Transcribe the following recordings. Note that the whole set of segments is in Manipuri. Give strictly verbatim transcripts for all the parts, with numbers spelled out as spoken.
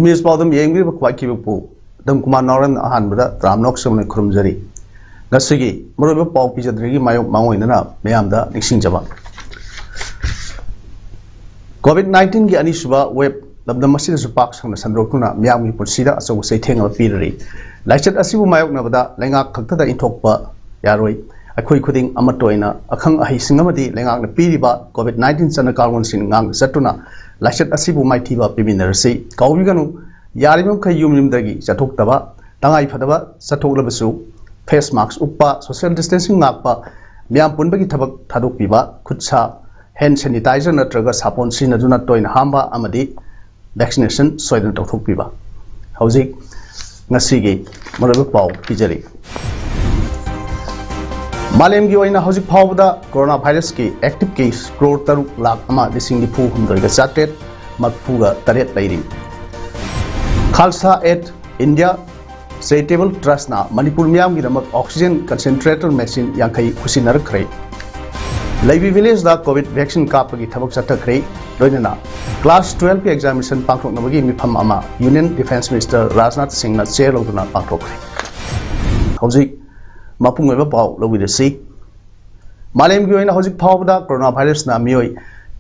ꯏꯃꯦꯖ ꯄꯥꯎꯗꯝ ꯌꯦꯡꯕꯤꯔꯤꯕ ꯈ꯭ꯋꯥꯏꯈꯤꯕ ꯄꯨ ꯗꯝ ꯀꯨꯃꯥꯔ ꯅꯥꯎꯔꯦꯝꯅ ꯑꯍꯥꯟꯕꯗ ꯇꯔꯥꯝꯅ ꯑꯣꯛꯆꯕꯅ ꯈꯨꯔꯨꯝꯖꯔꯤ꯫ ꯉꯁꯤꯒꯤ ꯃꯔꯨꯑꯣꯏꯕ ꯄꯥꯎ ꯄꯤꯖꯗ꯭ꯔꯤꯉꯩꯒꯤ ꯃꯥꯌꯣꯛ ꯃꯥꯡꯑꯣꯏꯅꯅ ꯃꯌꯥꯝꯗ ꯅꯤꯡꯁꯤꯡꯖꯕ꯫ ꯀꯣꯚꯤꯗ ꯅꯥꯏꯟꯇꯤꯟꯒꯤ ꯑꯅꯤꯁꯨꯕ ꯋꯦꯕ ꯂꯝꯗꯝ ꯑꯁꯤꯗꯁꯨ ꯄꯥꯛ ꯁꯟꯅ ꯁꯟꯗꯣꯔꯛꯇꯨꯅ ꯃꯤꯌꯥꯝꯒꯤ ꯄꯨꯟꯁꯤꯗ ꯑꯆꯧꯕ ꯆꯩꯊꯦꯡ ꯑꯃ ꯄꯤꯔꯔꯤ꯫ ꯂꯥꯏꯆꯠ ꯑꯁꯤꯕꯨ ꯃꯥꯌꯣꯛꯅꯕꯗ ꯂꯩꯉꯥꯛ ꯈꯛꯇꯗ ꯏꯟꯊꯣꯛꯄ ꯌꯥꯔꯣꯏ꯫ ꯑꯩꯈꯣꯏ ꯈꯨꯗꯤꯡ ꯑꯃꯠꯇ ꯑꯣꯏꯅ ꯑꯈꯪ ꯑꯍꯩꯁꯤꯡ ꯑꯃꯗꯤ ꯂꯩꯉꯥꯛꯅ ꯄꯤꯔꯤꯕ ꯀꯣꯚꯤꯗ ꯅꯥꯏꯟꯇꯤꯟ ꯆꯠꯅ ꯀꯥꯡꯂꯣꯟꯁꯤꯡ ꯉꯥꯛꯅ ꯆꯠꯇꯨꯅ ꯂꯥꯏꯆꯠ ꯑꯁꯤꯕꯨ ꯃꯥꯏꯊꯤꯕ ꯄꯤꯃꯤꯟꯅꯔꯁꯤ꯫ ꯀꯥꯎꯕꯤꯒꯅꯨ, ꯌꯥꯔꯤꯕ ꯃꯈꯩ ꯌꯨꯝ ꯌꯨꯝꯗꯒꯤ ꯆꯠꯊꯣꯛꯇꯕ, ꯇꯉꯥꯏ ꯐꯗꯕ ꯆꯠꯊꯣꯛꯂꯕꯁꯨ ꯐꯦꯁ ꯃꯥꯛꯁ ꯎꯞꯄ, ꯁꯣꯁꯤꯌꯦꯜ ꯗꯤꯁꯇꯦꯟꯁꯤꯡ ꯉꯥꯛꯄ, ꯃꯤꯌꯥꯝ ꯄꯨꯟꯕꯒꯤ ꯊꯕꯛ ꯊꯥꯗꯣꯛꯄꯤꯕ, ꯈꯨꯠ ꯁꯥ ꯍꯦꯟ ꯁꯦꯅꯤꯇꯥꯏꯖꯔ ꯅꯠꯇ꯭ꯔꯒ ꯁꯥꯄꯣꯟ ꯁꯤꯖꯤꯟꯅꯗꯨꯅ ꯇꯣꯏꯅ ꯍꯥꯝꯕ ꯑꯃꯗꯤ ꯚꯦꯛꯁꯤꯅꯦꯁꯟ ꯁꯣꯏꯗꯅ ꯇꯧꯊꯣꯛꯄꯤꯕ꯫ ꯍꯧꯖꯤꯛ ꯉꯁꯤꯒꯤ ꯃꯔꯨꯑꯣꯏꯕ ꯄꯥꯎ ꯄꯤꯖꯔꯤ꯫ ꯃꯥꯂꯦꯝꯒꯤ ꯑꯣꯏꯅ ꯍꯧꯖꯤꯛ ꯐꯥꯎꯕꯗ ꯀꯣꯔꯣꯅꯥ ꯚꯥꯏꯔꯁꯀꯤ ꯑꯦꯛꯇꯤꯚ ꯀꯦꯁ ꯀ꯭ꯔꯣꯔ ꯇꯔꯨꯛ ꯂꯥꯈ ꯑꯃ ꯂꯤꯁꯤꯡ ꯅꯤꯐꯨ ꯍꯨꯝꯗꯣꯏꯒ ꯆꯥꯇ꯭ꯔꯦꯠ ꯃꯔꯐꯨꯒ ꯇꯔꯦꯠ ꯂꯩꯔꯤ꯫ ꯈꯥꯜꯁꯥ ꯑꯦꯠ ꯏꯟꯗꯤꯌꯥ ꯆꯦꯔꯤꯇꯦꯕꯜ ꯇ꯭ꯔꯁꯅ ꯃꯅꯤꯄꯨꯔ ꯃꯤꯌꯥꯝꯒꯤꯗꯃꯛ ꯑꯣꯛꯁꯤꯖꯦꯟ ꯀꯟꯁꯦꯟꯇ꯭ꯔꯦꯇꯔ ꯃꯦꯆꯤꯟ ꯌꯥꯡꯈꯩ ꯈꯨꯠꯁꯤꯟꯅꯔꯛꯈ꯭ꯔꯦ꯫ ꯂꯩꯕꯤ ꯚꯤꯂꯦꯖꯗ ꯀꯣꯚꯤꯗ ꯚꯦꯛꯁꯤꯟ ꯀꯥꯞꯄꯒꯤ ꯊꯕꯛ ꯆꯠꯊꯈ꯭ꯔꯦ꯫ ꯂꯣꯏꯅꯅ ꯀ꯭ꯂꯥꯁ ꯇꯨꯋꯦꯜꯐꯀꯤ ꯑꯦꯛꯖꯥꯃꯤꯅꯦꯁꯟ ꯄꯥꯡꯊꯣꯛꯅꯕꯒꯤ ꯃꯤꯐꯝ ꯑꯃ ꯌꯨꯅꯤꯌꯟ ꯗꯤꯐꯦꯟꯁ ꯃꯤꯅꯤꯁꯇꯔ ꯔꯥꯖꯅꯥꯊ ꯁꯤꯡꯅ ꯆꯦꯌꯔ ꯂꯧꯗꯨꯅ ꯄꯥꯡꯊꯣꯛꯈ꯭ꯔꯦ꯫ ꯍꯧꯖꯤꯛ ꯃꯄꯨꯡ ꯑꯣꯏꯕ ꯄꯥꯎ ꯂꯧꯕꯤꯔꯁꯤ꯫ ꯃꯥꯂꯦꯝꯒꯤ ꯑꯣꯏꯅ ꯍꯧꯖꯤꯛ ꯐꯥꯎꯕꯗ ꯀꯣꯔꯣꯅꯥ ꯚꯥꯏꯔꯁꯅ ꯃꯤꯑꯣꯏ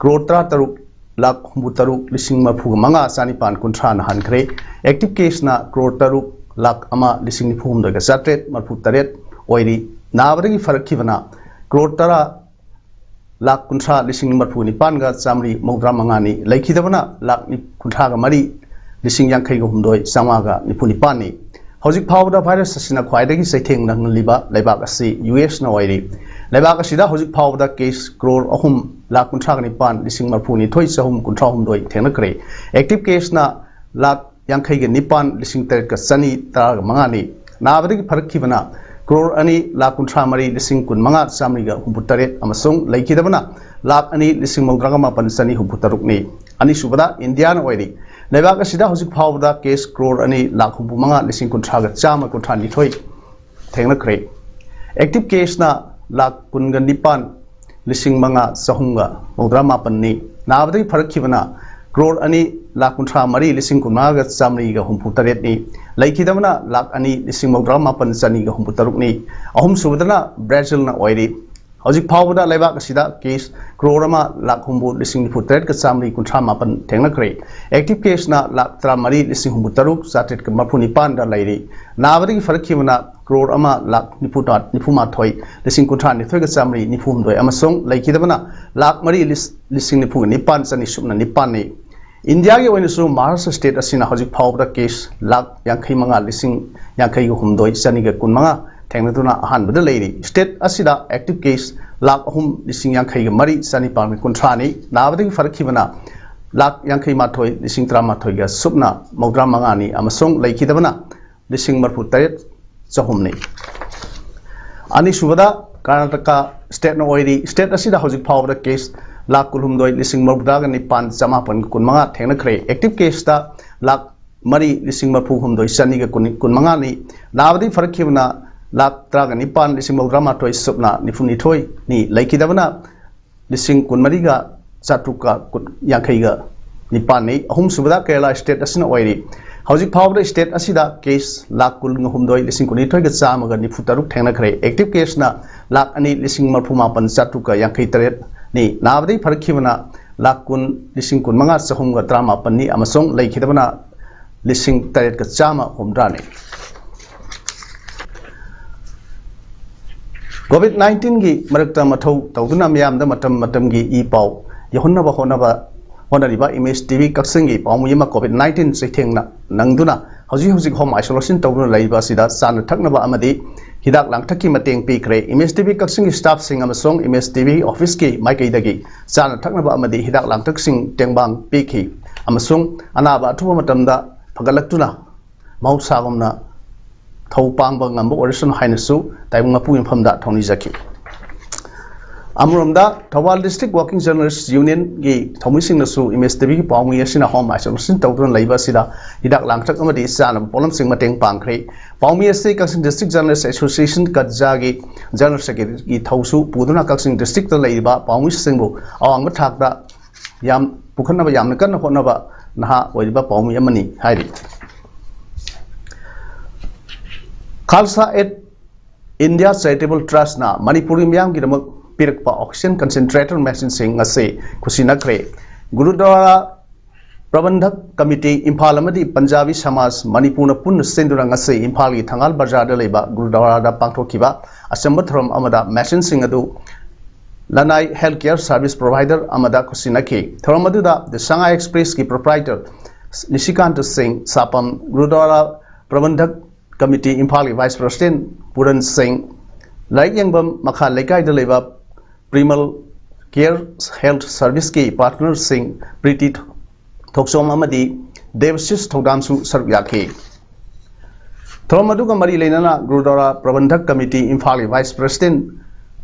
ꯀ꯭ꯔꯣꯔ ꯇꯔꯥꯇꯔꯨꯛ ꯂꯥꯈ ꯍꯨꯝꯐꯨꯇꯔꯨꯛ ꯂꯤꯁꯤꯡ ꯃꯔꯐꯨꯒ ꯃꯉꯥ ꯆꯥꯅꯤꯄꯥꯟ ꯀꯨꯟꯊ꯭ꯔꯥ ꯅꯥꯍꯟꯈ꯭ꯔꯦ꯫ ꯑꯦꯛꯇꯤꯚ ꯀꯦꯁꯅ ꯀ꯭ꯔꯣꯔ ꯇꯔꯨꯛ ꯂꯥꯈ ꯑꯃ ꯂꯤꯁꯤꯡ ꯅꯤꯐꯨ ꯍꯨꯝꯗꯣꯏꯒ ꯆꯥꯇ꯭ꯔꯦꯠ ꯃꯔꯐꯨ ꯇꯔꯦꯠ ꯑꯣꯏꯔꯤ꯫ ꯅꯥꯕꯗꯒꯤ ꯐꯔꯛꯈꯤꯕꯅ ꯀ꯭ꯔꯣꯔ ꯇꯔꯥ ꯂꯥꯈ ꯀꯨꯟꯊ꯭ꯔꯥ ꯂꯤꯁꯤꯡ ꯃꯔꯐꯨ ꯅꯤꯄꯥꯟꯒ ꯆꯥꯃꯔꯤ ꯃꯧꯗ꯭ꯔꯥ ꯃꯉꯥꯅꯤ꯫ ꯂꯩꯈꯤꯗꯕꯅ ꯂꯥꯈ ꯀꯨꯟꯊ꯭ꯔꯥꯒ ꯃꯔꯤ ꯂꯤꯁꯤꯡ ꯌꯥꯡꯈꯩꯒ ꯍꯨꯝꯗꯣꯏ ꯆꯥꯝꯃꯉꯥꯒ ꯅꯤꯐꯨ ꯅꯤꯄꯥꯟꯅꯤ꯫ ꯍꯧꯖꯤꯛ ꯐꯥꯎꯕꯗ ꯚꯥꯏꯔꯁ ꯑꯁꯤꯅ ꯈ꯭ꯋꯥꯏꯗꯒꯤ ꯆꯩꯊꯦꯡ ꯅꯪꯍꯜꯂꯤꯕ ꯂꯩꯕꯥꯛ ꯑꯁꯤ ꯌꯨ ꯑꯦꯁꯅ ꯑꯣꯏꯔꯤ꯫ ꯂꯩꯕꯥꯛ ꯑꯁꯤꯗ ꯍꯧꯖꯤꯛ ꯐꯥꯎꯕꯗ ꯀꯦꯁ ꯀ꯭ꯔꯣꯔ ꯑꯍꯨꯝ ꯂꯥꯈ ꯀꯨꯟꯊ꯭ꯔꯥꯒ ꯅꯤꯄꯥꯟ ꯂꯤꯁꯤꯡ ꯃꯔꯐꯨ ꯅꯤꯊꯣꯏ ꯆꯍꯨꯝ ꯀꯨꯟꯊ꯭ꯔꯥ ꯍꯨꯝꯗꯣꯏ ꯊꯦꯡꯅꯈ꯭ꯔꯦ꯫ ꯑꯦꯛꯇꯤꯚ ꯀꯦꯁꯅ ꯂꯥꯈ ꯌꯥꯡꯈꯩꯒ ꯅꯤꯄꯥꯟ ꯂꯤꯁꯤꯡ ꯇꯔꯦꯠꯀ ꯆꯅꯤ ꯇꯔꯥꯒ ꯃꯉꯥꯅꯤ꯫ ꯅꯥꯕꯗꯒꯤ ꯐꯔꯛꯈꯤꯕꯅ ꯀ꯭ꯔꯣꯔ ꯑꯅꯤ ꯂꯥꯈ ꯀꯨꯟꯊ꯭ꯔꯥ ꯃꯔꯤ ꯂꯤꯁꯤꯡ ꯀꯨꯟ ꯃꯉꯥ ꯆꯥꯃꯔꯤꯒ ꯍꯨꯝꯐꯨ ꯇꯔꯦꯠ ꯑꯃꯁꯨꯡ ꯂꯩꯈꯤꯗꯕꯅ ꯂꯥꯈ ꯑꯅꯤ ꯂꯤꯁꯤꯡ ꯃꯧꯗ꯭ꯔꯥꯒ ꯃꯥꯄꯟ ꯆꯅꯤ ꯍꯨꯝꯐꯨ ꯇꯔꯨꯛꯅꯤ꯫ ꯑꯅꯤꯁꯨꯕꯗ ꯏꯟꯗꯤꯌꯥꯅ ꯑꯣꯏꯔꯤ꯫ ꯂꯩꯕꯥꯛ ꯑꯁꯤꯗ ꯍꯧꯖꯤꯛ ꯐꯥꯎꯕꯗ ꯀꯦꯁ ꯀ꯭ꯔꯣꯔ ꯑꯅꯤ ꯂꯥꯈ ꯍꯨꯝꯐꯨ ꯃꯉꯥ ꯂꯤꯁꯤꯡ ꯀꯨꯟꯊ꯭ꯔꯥꯒ ꯆꯥꯝꯃ ꯀꯨꯟꯊ꯭ꯔꯥ ꯅꯤꯊꯣꯏ ꯊꯦꯡꯅꯈ꯭ꯔꯦ꯫ ꯑꯦꯛꯇꯤꯚ ꯀꯦꯁꯅ ꯂꯥꯈ ꯀꯨꯟꯒ ꯅꯤꯄꯥꯟ ꯂꯤꯁꯤꯡ ꯃꯉꯥ ꯆꯍꯨꯝꯒ ꯃꯧꯗ꯭ꯔꯥ ꯃꯥꯄꯟꯅꯤ꯫ ꯅꯥꯕꯗꯒꯤ ꯐꯔꯛꯈꯤꯕꯅ ꯀ꯭ꯔꯣꯔ ꯑꯅꯤ ꯂꯥꯈ ꯀꯨꯟꯊ꯭ꯔꯥ ꯃꯔꯤ ꯂꯤꯁꯤꯡ ꯀꯨꯟꯃꯉꯥꯒ ꯆꯥꯃꯔꯤꯒ ꯍꯨꯝꯐꯨ ꯇꯔꯦꯠꯅꯤ꯫ ꯂꯩꯈꯤꯗꯕꯅ ꯂꯥꯈ ꯑꯅꯤ ꯂꯤꯁꯤꯡ ꯃꯧꯗ꯭ꯔꯥ ꯃꯥꯄꯟ ꯆꯅꯤꯒ ꯍꯨꯝꯐꯨ ꯇꯔꯨꯛꯅꯤ꯫ ꯑꯍꯨꯝꯁꯨꯕꯗꯅ ꯕ꯭ꯔꯥꯖꯤꯜꯅ ꯑꯣꯏꯔꯤ꯫ ꯍꯧꯖꯤꯛ ꯐꯥꯎꯕꯗ ꯂꯩꯕꯥꯛ ꯑꯁꯤꯗ ꯀꯦꯁ ꯀ꯭ꯔꯣꯔ ꯑꯃ ꯂꯥꯈ ꯍꯨꯝꯐꯨ ꯂꯤꯁꯤꯡ ꯅꯤꯐꯨ ꯇꯔꯦꯠꯀ ꯆꯥꯃꯔꯤ ꯀꯨꯟꯊ꯭ꯔꯥ ꯃꯥꯄꯟ ꯊꯦꯡꯅꯈ꯭ꯔꯦ꯫ ꯑꯦꯛꯇꯤꯚ ꯀꯦꯁꯅ ꯂꯥꯈ ꯇꯔꯥꯃꯔꯤ ꯂꯤꯁꯤꯡ ꯍꯨꯝꯐꯨ ꯇꯔꯨꯛ ꯆꯥꯇ꯭ꯔꯦꯠꯀ ꯃꯔꯤꯐꯨ ꯅꯤꯄꯥꯟꯗ ꯂꯩꯔꯤ꯫ ꯅꯥꯕꯗꯒꯤ ꯐꯔꯛꯈꯤꯕꯅ ꯀ꯭ꯔꯣꯔ ꯑꯃ ꯂꯥꯈ ꯅꯤꯐꯨ ꯅꯤꯐꯨ ꯃꯥꯊꯣꯏ ꯂꯤꯁꯤꯡ ꯀꯨꯟꯊ꯭ꯔꯥ ꯅꯤꯊꯣꯏꯒ ꯆꯥꯃꯔꯤ ꯅꯤꯐꯨ ꯍꯨꯝꯗꯣꯏ ꯑꯃꯁꯨꯡ ꯂꯩꯈꯤꯗꯕꯅ ꯂꯥꯈ ꯃꯔꯤ ꯂꯤꯁꯤꯡ ꯅꯤꯐꯨꯒ ꯅꯤꯄꯥꯟ ꯆꯅꯤ ꯁꯨꯞꯅ ꯅꯤꯄꯥꯟꯅꯤ꯫ ꯏꯟꯗꯤꯌꯥꯒꯤ ꯑꯣꯏꯅꯁꯨ ꯃꯍꯥꯔꯥꯁꯇ꯭ꯔ ꯁ꯭ꯇꯦꯠ ꯑꯁꯤꯅ ꯍꯧꯖꯤꯛ ꯐꯥꯎꯕꯗ ꯀꯦꯁ ꯂꯥꯈ ꯌꯥꯡꯈꯩ ꯃꯉꯥ ꯂꯤꯁꯤꯡ ꯌꯥꯡꯈꯩꯒ ꯍꯨꯝꯗꯣꯏ ꯆꯅꯤꯒ ꯀꯨꯟ ꯃꯉꯥ ꯊꯦꯡꯅꯗꯨꯅ ꯑꯍꯥꯟꯕꯗ ꯂꯩꯔꯤ꯫ ꯁ꯭ꯇꯦꯠ ꯑꯁꯤꯗ ꯑꯦꯛꯇꯤꯚ ꯀꯦꯁ ꯂꯥꯈ ꯑꯍꯨꯝ ꯂꯤꯁꯤꯡ ꯌꯥꯡꯈꯩꯒ ꯃꯔꯤ ꯆꯅꯤꯄꯥꯟꯒ ꯀꯨꯟꯊ꯭ꯔꯥꯅꯤ꯫ ꯅꯥꯕꯗꯒꯤ ꯐꯔꯛꯈꯤꯕꯅ ꯂꯥꯈ ꯌꯥꯡꯈꯩ ꯃꯥꯊꯣꯏ ꯂꯤꯁꯤꯡ ꯇꯔꯥꯃꯥꯊꯣꯏꯒ ꯁꯨꯞꯅ ꯃꯧꯗ꯭ꯔꯥ ꯃꯉꯥꯅꯤ ꯑꯃꯁꯨꯡ ꯂꯩꯈꯤꯗꯕꯅ ꯂꯤꯁꯤꯡ ꯃꯔꯤꯐꯨ ꯇꯔꯦꯠ ꯆꯍꯨꯝꯅꯤ꯫ ꯑꯅꯤꯁꯨꯕꯗ ꯀꯔꯅꯥꯇꯀꯥ ꯁ꯭ꯇꯦꯠꯅ ꯑꯣꯏꯔꯤ꯫ ꯁ꯭ꯇꯦꯠ ꯑꯁꯤꯗ ꯍꯧꯖꯤꯛ ꯐꯥꯎꯕꯗ ꯀꯦꯁ ꯂꯥꯈ ꯀꯨꯟꯍꯨꯝꯗꯣꯏ ꯂꯤꯁꯤꯡ ꯃꯔꯤꯐꯨꯇꯔꯥꯒ ꯅꯤꯄꯥꯟ ꯆꯃꯥꯄꯟ ꯀꯨꯟꯃꯉꯥ ꯊꯦꯡꯅꯈ꯭ꯔꯦ꯫ ꯑꯦꯛꯇꯤꯚ ꯀꯦꯁꯇ ꯂꯥꯈ ꯃꯔꯤ ꯂꯤꯁꯤꯡ ꯃꯔꯤꯐꯨ ꯍꯨꯝꯗꯣꯏ ꯆꯅꯤꯒ ꯀꯨꯟ ꯀꯨꯟꯃꯉꯥꯅꯤ꯫ ꯅꯥꯕꯗꯒꯤ ꯐꯔꯛꯈꯤꯕꯅ ꯂꯥꯈ ꯇꯔꯥꯒ ꯅꯤꯄꯥꯟ ꯂꯤꯁꯤꯡ ꯃꯧꯗ꯭ꯔꯥ ꯃꯥꯊꯣꯏ ꯁꯨꯞꯅ ꯅꯤꯐꯨ ꯅꯤꯊꯣꯏꯅꯤ꯫ ꯂꯩꯈꯤꯗꯕꯅ ꯂꯤꯁꯤꯡ ꯀꯨꯟꯃꯔꯤꯒ ꯆꯥꯇ꯭ꯔꯨꯛꯀ ꯀꯨꯟ ꯌꯥꯡꯈꯩꯒ ꯅꯤꯄꯥꯟꯅꯤ꯫ ꯑꯍꯨꯝꯁꯨꯕꯗ ꯀꯦꯔꯂꯥ ꯁ꯭ꯇꯦꯠ ꯑꯁꯤꯅ ꯑꯣꯏꯔꯤ꯫ ꯍꯧꯖꯤꯛ ꯐꯥꯎꯕꯗ ꯁ꯭ꯇꯦꯠ ꯑꯁꯤꯗ ꯀꯦꯁ ꯂꯥꯈ ꯀꯨꯟꯒ ꯍꯨꯝꯗꯣꯏ ꯂꯤꯁꯤꯡ ꯀꯨꯟꯅꯤꯊꯣꯏꯒ ꯆꯥꯝꯃꯒ ꯅꯤꯐꯨ ꯇꯔꯨꯛ ꯊꯦꯡꯅꯈ꯭ꯔꯦ꯫ ꯑꯦꯛꯇꯤꯚ ꯀꯦꯁꯅ ꯂꯥꯈ ꯑꯅꯤ ꯂꯤꯁꯤꯡ ꯃꯔꯤꯐꯨ ꯃꯥꯄꯟ ꯆꯥꯇ꯭ꯔꯨꯛꯀ ꯌꯥꯡꯈꯩ ꯇꯔꯦꯠꯅꯤ꯫ ꯅꯥꯕꯗꯒꯤ ꯐꯔꯛꯈꯤꯕꯅ ꯂꯥꯈ ꯀꯨꯟ ꯂꯤꯁꯤꯡ ꯀꯨꯟ ꯃꯉꯥ ꯆꯍꯨꯝꯒ ꯇꯔꯥꯃꯥꯄꯟꯅꯤ ꯑꯃꯁꯨꯡ ꯂꯩꯈꯤꯗꯕꯅ ꯂꯤꯁꯤꯡ ꯇꯔꯦꯠꯀ ꯆꯥꯝꯃ ꯍꯨꯝꯗ꯭ꯔꯥꯅꯤ꯫ ꯀꯣꯚꯤꯗ ꯅꯥꯏꯟꯇꯤꯟꯒꯤ ꯃꯔꯛꯇ ꯃꯊꯧ ꯇꯧꯗꯨꯅ ꯃꯤꯌꯥꯝꯗ ꯃꯇꯝ ꯃꯇꯝꯒꯤ ꯏ ꯄꯥꯎ ꯌꯧꯍꯟꯅꯕ ꯍꯣꯠꯅꯕ ꯍꯣꯠꯅꯔꯤꯕ ꯏꯃꯦꯖ ꯇꯤꯚꯤ ꯀꯛꯆꯤꯡꯒꯤ ꯄꯥꯎꯃꯤ ꯑꯃ ꯀꯣꯚꯤꯗ ꯅꯥꯏꯟꯇꯤꯟ ꯆꯩꯊꯦꯡꯅ ꯅꯪꯗꯨꯅ ꯍꯧꯖꯤꯛ ꯍꯧꯖꯤꯛ ꯍꯣꯝ ꯑꯥꯏꯁꯣꯂꯦꯁꯟ ꯇꯧꯗꯨꯅ ꯂꯩꯔꯤꯕ ꯑꯁꯤꯗ ꯆꯥꯅ ꯊꯛꯅꯕ ꯑꯃꯗꯤ ꯍꯤꯗꯥꯛ ꯂꯥꯡꯊꯛꯀꯤ ꯃꯇꯦꯡ ꯄꯤꯈ꯭ꯔꯦ꯫ ꯏꯃꯦꯖ ꯇꯤꯚꯤ ꯀꯛꯆꯤꯡꯒꯤ ꯁ꯭ꯇꯥꯐꯁꯤꯡ ꯑꯃꯁꯨꯡ ꯏꯃꯦꯖ ꯇꯤꯚꯤ ꯑꯣꯐꯤꯁꯀꯤ ꯃꯥꯏꯀꯩꯗꯒꯤ ꯆꯥꯅ ꯊꯛꯅꯕ ꯑꯃꯗꯤ ꯍꯤꯗꯥꯛ ꯂꯥꯡꯊꯛꯁꯤꯡ ꯇꯦꯡꯕꯥꯡ ꯄꯤꯈꯤ ꯑꯃꯁꯨꯡ ꯑꯅꯥꯕ ꯑꯊꯨꯕ ꯃꯇꯝꯗ ꯐꯒꯠꯂꯛꯇꯨꯅ ꯃꯍꯧꯁꯥꯒꯨꯝꯅ ꯊꯧ ꯄꯥꯡꯕ ꯉꯝꯕ ꯑꯣꯏꯔꯁꯅꯨ ꯍꯥꯏꯅꯁꯨ ꯇꯥꯏꯕꯪ ꯃꯄꯨ ꯃꯐꯝꯗ ꯊꯧꯅꯤꯖꯈꯤ꯫ ꯑꯃꯔꯣꯝꯗ ꯊꯧꯕꯥꯜ District Working Journalist Unionꯒꯤ ꯊꯧꯃꯤꯁꯤꯡꯅꯁꯨ ꯏꯃꯦꯖ ꯇꯤꯚꯤꯒꯤ ꯄꯥꯎꯃꯤ ꯑꯁꯤꯅ home isolation ꯇꯧꯗꯨꯅ ꯂꯩꯕ ꯑꯁꯤꯗ ꯍꯤꯗꯥꯛ ꯂꯥꯡꯊꯛ ꯑꯃꯗꯤ ꯆꯥꯅꯕ ꯄꯣꯠꯂꯝꯁꯤꯡ ꯃꯇꯦꯡ ꯄꯥꯡꯈ꯭ꯔꯦ꯫ ꯄꯥꯎꯃꯤ ꯑꯁꯤ ꯀꯛꯆꯤꯡ District Journalist Association ꯀꯠꯖꯥꯒꯤ General Secretaryꯒꯤ ꯊꯧꯁꯨ ꯄꯨꯗꯨꯅ ꯀꯛꯆꯤꯡ Districtꯇ ꯂꯩꯔꯤꯕ ꯄꯥꯎꯃꯤꯁꯤꯡꯕꯨ ꯑꯋꯥꯡꯕ ꯊꯥꯛꯇ ꯌꯥꯝ ꯄꯨꯈꯠꯅꯕ ꯌꯥꯝꯅ ꯀꯟꯅ ꯍꯣꯠꯅꯕ ꯅꯍꯥ ꯑꯣꯏꯔꯤꯕ ꯄꯥꯎꯃꯤ ꯑꯃꯅꯤ ꯍꯥꯏꯔꯤ꯫ ꯈꯥꯜꯁꯥ ꯑꯦꯠ ꯏꯟꯗꯤꯌꯥ ꯆꯦꯔꯤꯇꯦꯕꯜ ꯇ꯭ꯔꯁꯅ ꯃꯅꯤꯄꯨꯔꯒꯤ ꯃꯤꯌꯥꯝꯒꯤꯗꯃꯛ ꯄꯤꯔꯛꯄ oxygen concentrator machineꯁꯤꯡ ꯑꯁꯤ ꯈꯨꯠꯁꯤꯟꯅꯈ꯭ꯔꯦ꯫ ꯒꯨꯔꯨꯗ꯭ꯋꯥꯔꯥ ꯄ꯭ꯔꯕꯟꯙꯛ ꯀꯃꯤꯇꯤ ꯏꯝꯐꯥꯜ ꯑꯃꯗꯤ ꯄꯟꯖꯥꯕꯤ ꯁꯃꯥꯖ ꯃꯅꯤꯄꯨꯔꯅ ꯄꯨꯟꯅ ꯁꯤꯟꯗꯨꯅ ꯉꯁꯤ ꯏꯝꯐꯥꯜꯒꯤ ꯊꯪꯒꯥꯜ ꯕꯖꯥꯔꯗ ꯂꯩꯕ ꯒꯨꯔꯨꯗ꯭ꯋꯥꯔꯥꯗ ꯄꯥꯡꯊꯣꯛꯈꯤꯕ ꯑꯆꯝꯕ ꯊꯧꯔꯝ ꯑꯃꯗ machineꯁꯤꯡ ꯑꯗꯨ ꯂꯅꯥꯏ health care service provider ꯑꯃꯗ ꯈꯨꯠꯁꯤꯟꯅꯈꯤ꯫ ꯊꯧꯔꯝ ꯑꯗꯨꯗ The Sangai Expressꯀꯤ proprietor ꯅꯤꯁꯤꯀꯥꯟꯇ ꯁꯤꯡ ꯁꯥꯄꯝ, ꯒꯨꯔꯨꯗ꯭ꯋꯥꯔꯥ ꯄ꯭ꯔꯕꯟꯙꯛ ꯀꯃꯤꯇꯤ ꯏꯝꯐꯥꯜꯒꯤ vice president ꯄꯨꯔꯟ ꯁꯤꯡ, ꯂꯥꯏꯔꯤꯛ ꯌꯦꯡꯐꯝ ꯃꯈꯥ ꯂꯩꯀꯥꯏꯗ ꯂꯩꯕ Primal Care Health Serviceꯀꯤ partnerꯁꯤꯡ ꯄ꯭ꯔꯤꯇꯤ ꯊꯣꯛꯆꯣꯝ ꯑꯃꯗꯤ ꯗꯦꯕꯁꯤꯁ ꯊꯧꯗꯥꯝꯁꯨ ꯁꯔꯨꯛ ꯌꯥꯈꯤ꯫ ꯊꯧꯔꯝ ꯑꯗꯨꯒ ꯃꯔꯤ ꯂꯩꯅꯅ ꯒꯨꯔꯨꯗ꯭ꯋꯥꯔꯥ ꯄ꯭ꯔꯕꯟꯙꯛ ꯀꯃꯤꯇꯤ ꯏꯝꯐꯥꯜꯒꯤ vice president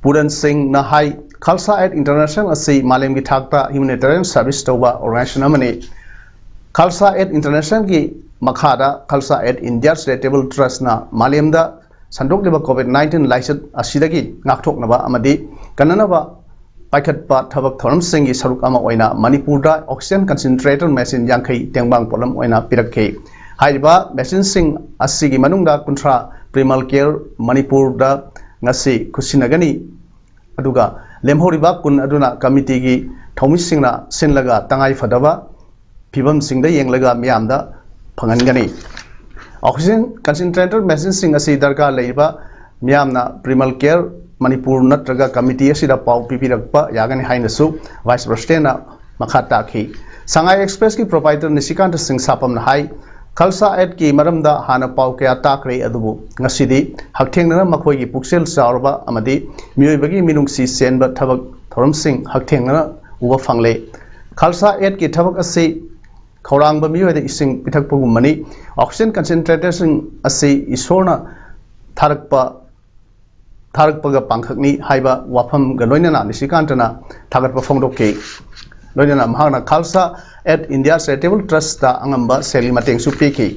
ꯄꯨꯔꯟ ꯁꯤꯡꯅ ꯍꯥꯏ, ꯈꯥꯜꯁꯥ ꯑꯦꯠ ꯏꯟꯇꯔꯅꯦꯁꯅꯦꯜ ꯑꯁꯤ ꯃꯥꯂꯦꯝꯒꯤ ꯊꯥꯛꯇ humanitarian service ꯇꯧꯕ organization ꯑꯃꯅꯤ꯫ ꯈꯥꯜꯁꯥ ꯑꯦꯠ ꯏꯟꯇꯔꯅꯦꯁꯅꯦꯜꯒꯤ ꯃꯈꯥꯗ ꯈꯥꯜꯁꯥ ꯑꯦꯠ ꯏꯟꯗꯤꯌꯥ ꯆꯦꯔꯤꯇꯦꯕꯜ ꯇ꯭ꯔꯁꯅ ꯃꯥꯂꯦꯝꯗ ꯁꯟꯗꯣꯛꯂꯤꯕ COVID nineteen ꯂꯥꯏꯆꯠ ꯑꯁꯤꯗꯒꯤ ꯉꯥꯛꯊꯣꯛꯅꯕ ꯑꯃꯗꯤ ꯀꯟꯅꯅꯕ ꯄꯥꯏꯈꯠꯄ ꯊꯕꯛ ꯊꯧꯔꯝꯁꯤꯡꯒꯤ ꯁꯔꯨꯛ ꯑꯃ ꯑꯣꯏꯅ ꯃꯅꯤꯄꯨꯔꯗ oxygen concentrator machine ꯌꯥꯡꯈꯩ ꯇꯦꯡꯕꯥꯡ ꯄꯣꯠꯂꯝ ꯑꯣꯏꯅ ꯄꯤꯔꯛꯈꯤ꯫ ꯍꯥꯏꯔꯤꯕ machineꯁꯤꯡ ꯑꯁꯤꯒꯤ ꯃꯅꯨꯡꯗ ꯀꯨꯟꯊ꯭ꯔꯥ Primal Care ꯃꯅꯤꯄꯨꯔꯗ ꯉꯁꯤ ꯈꯨꯠꯁꯤꯟꯅꯒꯅꯤ꯫ ꯑꯗꯨꯒ ꯂꯦꯝꯍꯧꯔꯤꯕ ꯀꯨꯟ ꯑꯗꯨꯅ ꯀꯃꯤꯇꯤꯒꯤ ꯊꯧꯃꯤꯁꯤꯡꯅ ꯁꯤꯜꯂꯒ ꯇꯉꯥꯏ ꯐꯗꯕ ꯐꯤꯕꯝꯁꯤꯡꯗ ꯌꯦꯡꯂꯒ ꯃꯤꯌꯥꯝꯗ ꯐꯪꯍꯟꯒꯅꯤ꯫ Oxygen concentrator machineꯁꯤꯡ ꯑꯁꯤ ꯗꯔꯀꯥꯔ ꯂꯩꯔꯤꯕ ꯃꯤꯌꯥꯝꯅ Primal Care ꯃꯅꯤꯄꯨꯔ ꯅꯠꯇ꯭ꯔꯒ ꯀꯃꯤꯇꯤ ꯑꯁꯤꯗ ꯄꯥꯎ ꯄꯤꯕꯤꯔꯛꯄ ꯌꯥꯒꯅꯤ ꯍꯥꯏꯅꯁꯨ vice presidentꯅ ꯃꯈꯥ ꯇꯥꯈꯤ꯫ Sangai Expressꯀꯤ proprietor ꯅꯤꯁꯤꯀꯥꯟꯇ ꯁꯤꯡ ꯁꯥꯄꯝꯅ ꯍꯥꯏ, ꯈꯥꯜꯁꯥ ꯑꯦꯠꯀꯤ ꯃꯔꯝꯗ ꯍꯥꯟꯅ ꯄꯥꯎ ꯀꯌꯥ ꯇꯥꯈ꯭ꯔꯦ, ꯑꯗꯨꯕꯨ ꯉꯁꯤꯗꯤ ꯍꯛꯊꯦꯡꯅꯅ ꯃꯈꯣꯏꯒꯤ ꯄꯨꯛꯆꯦꯜ ꯆꯥꯎꯔꯕ ꯑꯃꯗꯤ ꯃꯤꯑꯣꯏꯕꯒꯤ ꯃꯤꯅꯨꯡꯁꯤ ꯆꯦꯟꯕ ꯊꯕꯛ ꯊꯧꯔꯝꯁꯤꯡ ꯍꯛꯊꯦꯡꯅꯅ ꯎꯕ ꯐꯪꯂꯦ꯫ ꯈꯥꯜꯁꯥ ꯑꯦꯠꯀꯤ ꯊꯕꯛ ꯑꯁꯤ ꯈꯧꯔꯥꯡꯕ ꯃꯤꯑꯣꯏꯗ ꯏꯁꯤꯡ ꯄꯤꯊꯛꯄꯒꯨꯝꯕꯅꯤ꯫ ꯑꯣꯛꯁꯤꯖꯦꯟ ꯀꯟꯁꯦꯟꯇ꯭ꯔꯦꯇꯔꯁꯤꯡ ꯑꯁꯤ ꯏꯁꯣꯔꯅ ꯊꯥꯔꯛꯄ ꯊꯥꯔꯛꯄꯒ ꯄꯥꯡꯈꯛꯅꯤ ꯍꯥꯏꯕ ꯋꯥꯐꯝꯒ ꯂꯣꯏꯅꯅ ꯅꯤꯁꯤꯀꯥꯟꯇꯅ ꯊꯥꯒꯠꯄ ꯐꯣꯡꯗꯣꯛꯈꯤ꯫ ꯂꯣꯏꯅꯅ ꯃꯍꯥꯛꯅ Khalsa aid India charitable trust ꯑꯉꯝꯕ ꯁꯦꯜꯒꯤ ꯃꯇꯦꯡꯁꯨ ꯄꯤꯈꯤ꯫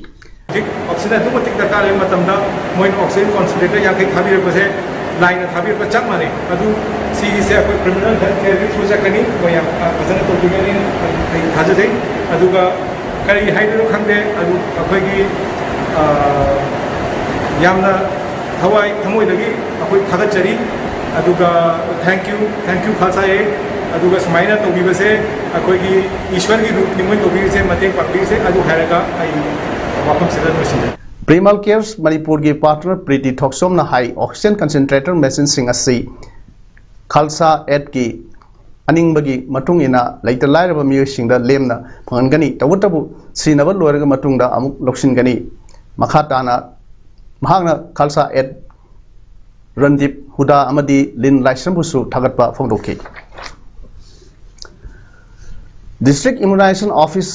ꯍꯧꯖꯤꯛ ꯑꯣꯛꯁꯤꯖꯦꯟ ꯑꯗꯨꯛꯀꯤ ꯃꯇꯤꯛ ꯗꯔꯀꯥꯔ ꯂꯩꯕ ꯃꯇꯝꯗ ꯃꯣꯏꯅ ꯑꯣꯛꯁꯤꯖꯦꯟ ꯀꯟꯁꯦꯟꯇ꯭ꯔꯦꯇꯔ ꯌꯥꯡꯈꯩ ꯊꯥꯕꯤꯔꯛꯄꯁꯦ ꯂꯥꯏꯅ ꯊꯥꯕꯤꯔꯛꯄ ꯆꯞ ꯃꯥꯟꯅꯩ꯫ ꯑꯗꯨ ꯁꯤꯒꯤꯁꯦ ꯑꯩꯈꯣꯏ ꯀ꯭ꯔꯤꯃꯤꯅꯦꯜ ꯍꯦꯜꯊ ꯀꯦꯌꯔꯒꯤ ꯊ꯭ꯔꯨ ꯆꯠꯀꯅꯤ꯫ ꯃꯣꯏ ꯌꯥꯝ ꯐꯖꯅ ꯇꯧꯕꯤꯒꯅꯤ ꯑꯩ ꯊꯥꯖꯖꯩ꯫ ꯑꯗꯨꯒ ꯀꯔꯤ ꯍꯥꯏꯗꯣꯏꯅꯣ ꯈꯪꯗꯦ꯫ ꯑꯗꯨ ꯑꯩꯈꯣꯏꯒꯤ ꯌꯥꯝꯅ ꯊꯋꯥꯏ ꯊꯃꯣꯏꯗꯒꯤ ꯑꯩꯈꯣꯏ ꯊꯥꯒꯠꯆꯔꯤ꯫ ꯑꯗꯨꯒ thank you, thank you Khalsa aid. ꯑꯗꯨꯒ ꯁꯨꯃꯥꯏꯅ ꯇꯧꯕꯤꯕꯁꯦ ꯑꯩꯈꯣꯏꯒꯤ ꯏꯁꯣꯔꯒꯤ ꯔꯨꯞꯅꯤ ꯃꯣꯏ ꯇꯧꯕꯤꯔꯤꯁꯦ, ꯃꯇꯦꯡ ꯄꯥꯡꯕꯤꯔꯤꯁꯦ꯫ ꯑꯗꯨ ꯍꯥꯏꯔꯒ ꯑꯩ ꯋꯥꯐꯝꯁꯤꯗ ꯂꯣꯏꯁꯤꯟꯖꯔꯦ꯫ ꯄ꯭ꯔꯤꯃꯜ ꯀꯦꯌꯔꯁ ꯃꯅꯤꯄꯨꯔꯒꯤ ꯄꯥꯔꯠꯅꯔ ꯄ꯭ꯔꯤꯇꯤ ꯊꯣꯛꯆꯣꯝꯅ ꯍꯥꯏ, ꯑꯣꯛꯁꯤꯖꯦꯟ ꯀꯟꯁꯦꯟꯇ꯭ꯔꯦꯇꯔ ꯃꯦꯆꯤꯟꯁꯤꯡ ꯑꯁꯤ ꯈꯥꯜꯁꯥ ꯑꯦꯠꯀꯤ ꯑꯅꯤꯡꯕꯒꯤ ꯃꯇꯨꯡ ꯏꯟꯅ ꯂꯩꯇ ꯂꯥꯏꯔꯕ ꯃꯤꯑꯣꯏꯁꯤꯡꯗ ꯂꯦꯝꯅ ꯐꯪꯍꯟꯒꯅꯤ꯫ ꯇꯧꯕꯇꯕꯨ ꯁꯤꯖꯤꯟꯅꯕ ꯂꯣꯏꯔꯕ ꯃꯇꯨꯡꯗ ꯑꯃꯨꯛ ꯂꯧꯁꯤꯟꯒꯅꯤ꯫ ꯃꯈꯥ ꯇꯥꯅ ꯃꯍꯥꯛꯅ ꯈꯥꯜꯁꯥ ꯑꯦꯠ ꯔꯟꯗꯤꯞ ꯍꯨꯗꯥ ꯑꯃꯗꯤ ꯂꯤꯟ ꯂꯥꯏꯁ꯭ꯔꯝꯕꯨꯁꯨ ꯊꯥꯒꯠꯄ ꯐꯣꯡꯗꯣꯛꯈꯤ꯫ District Immunization Office,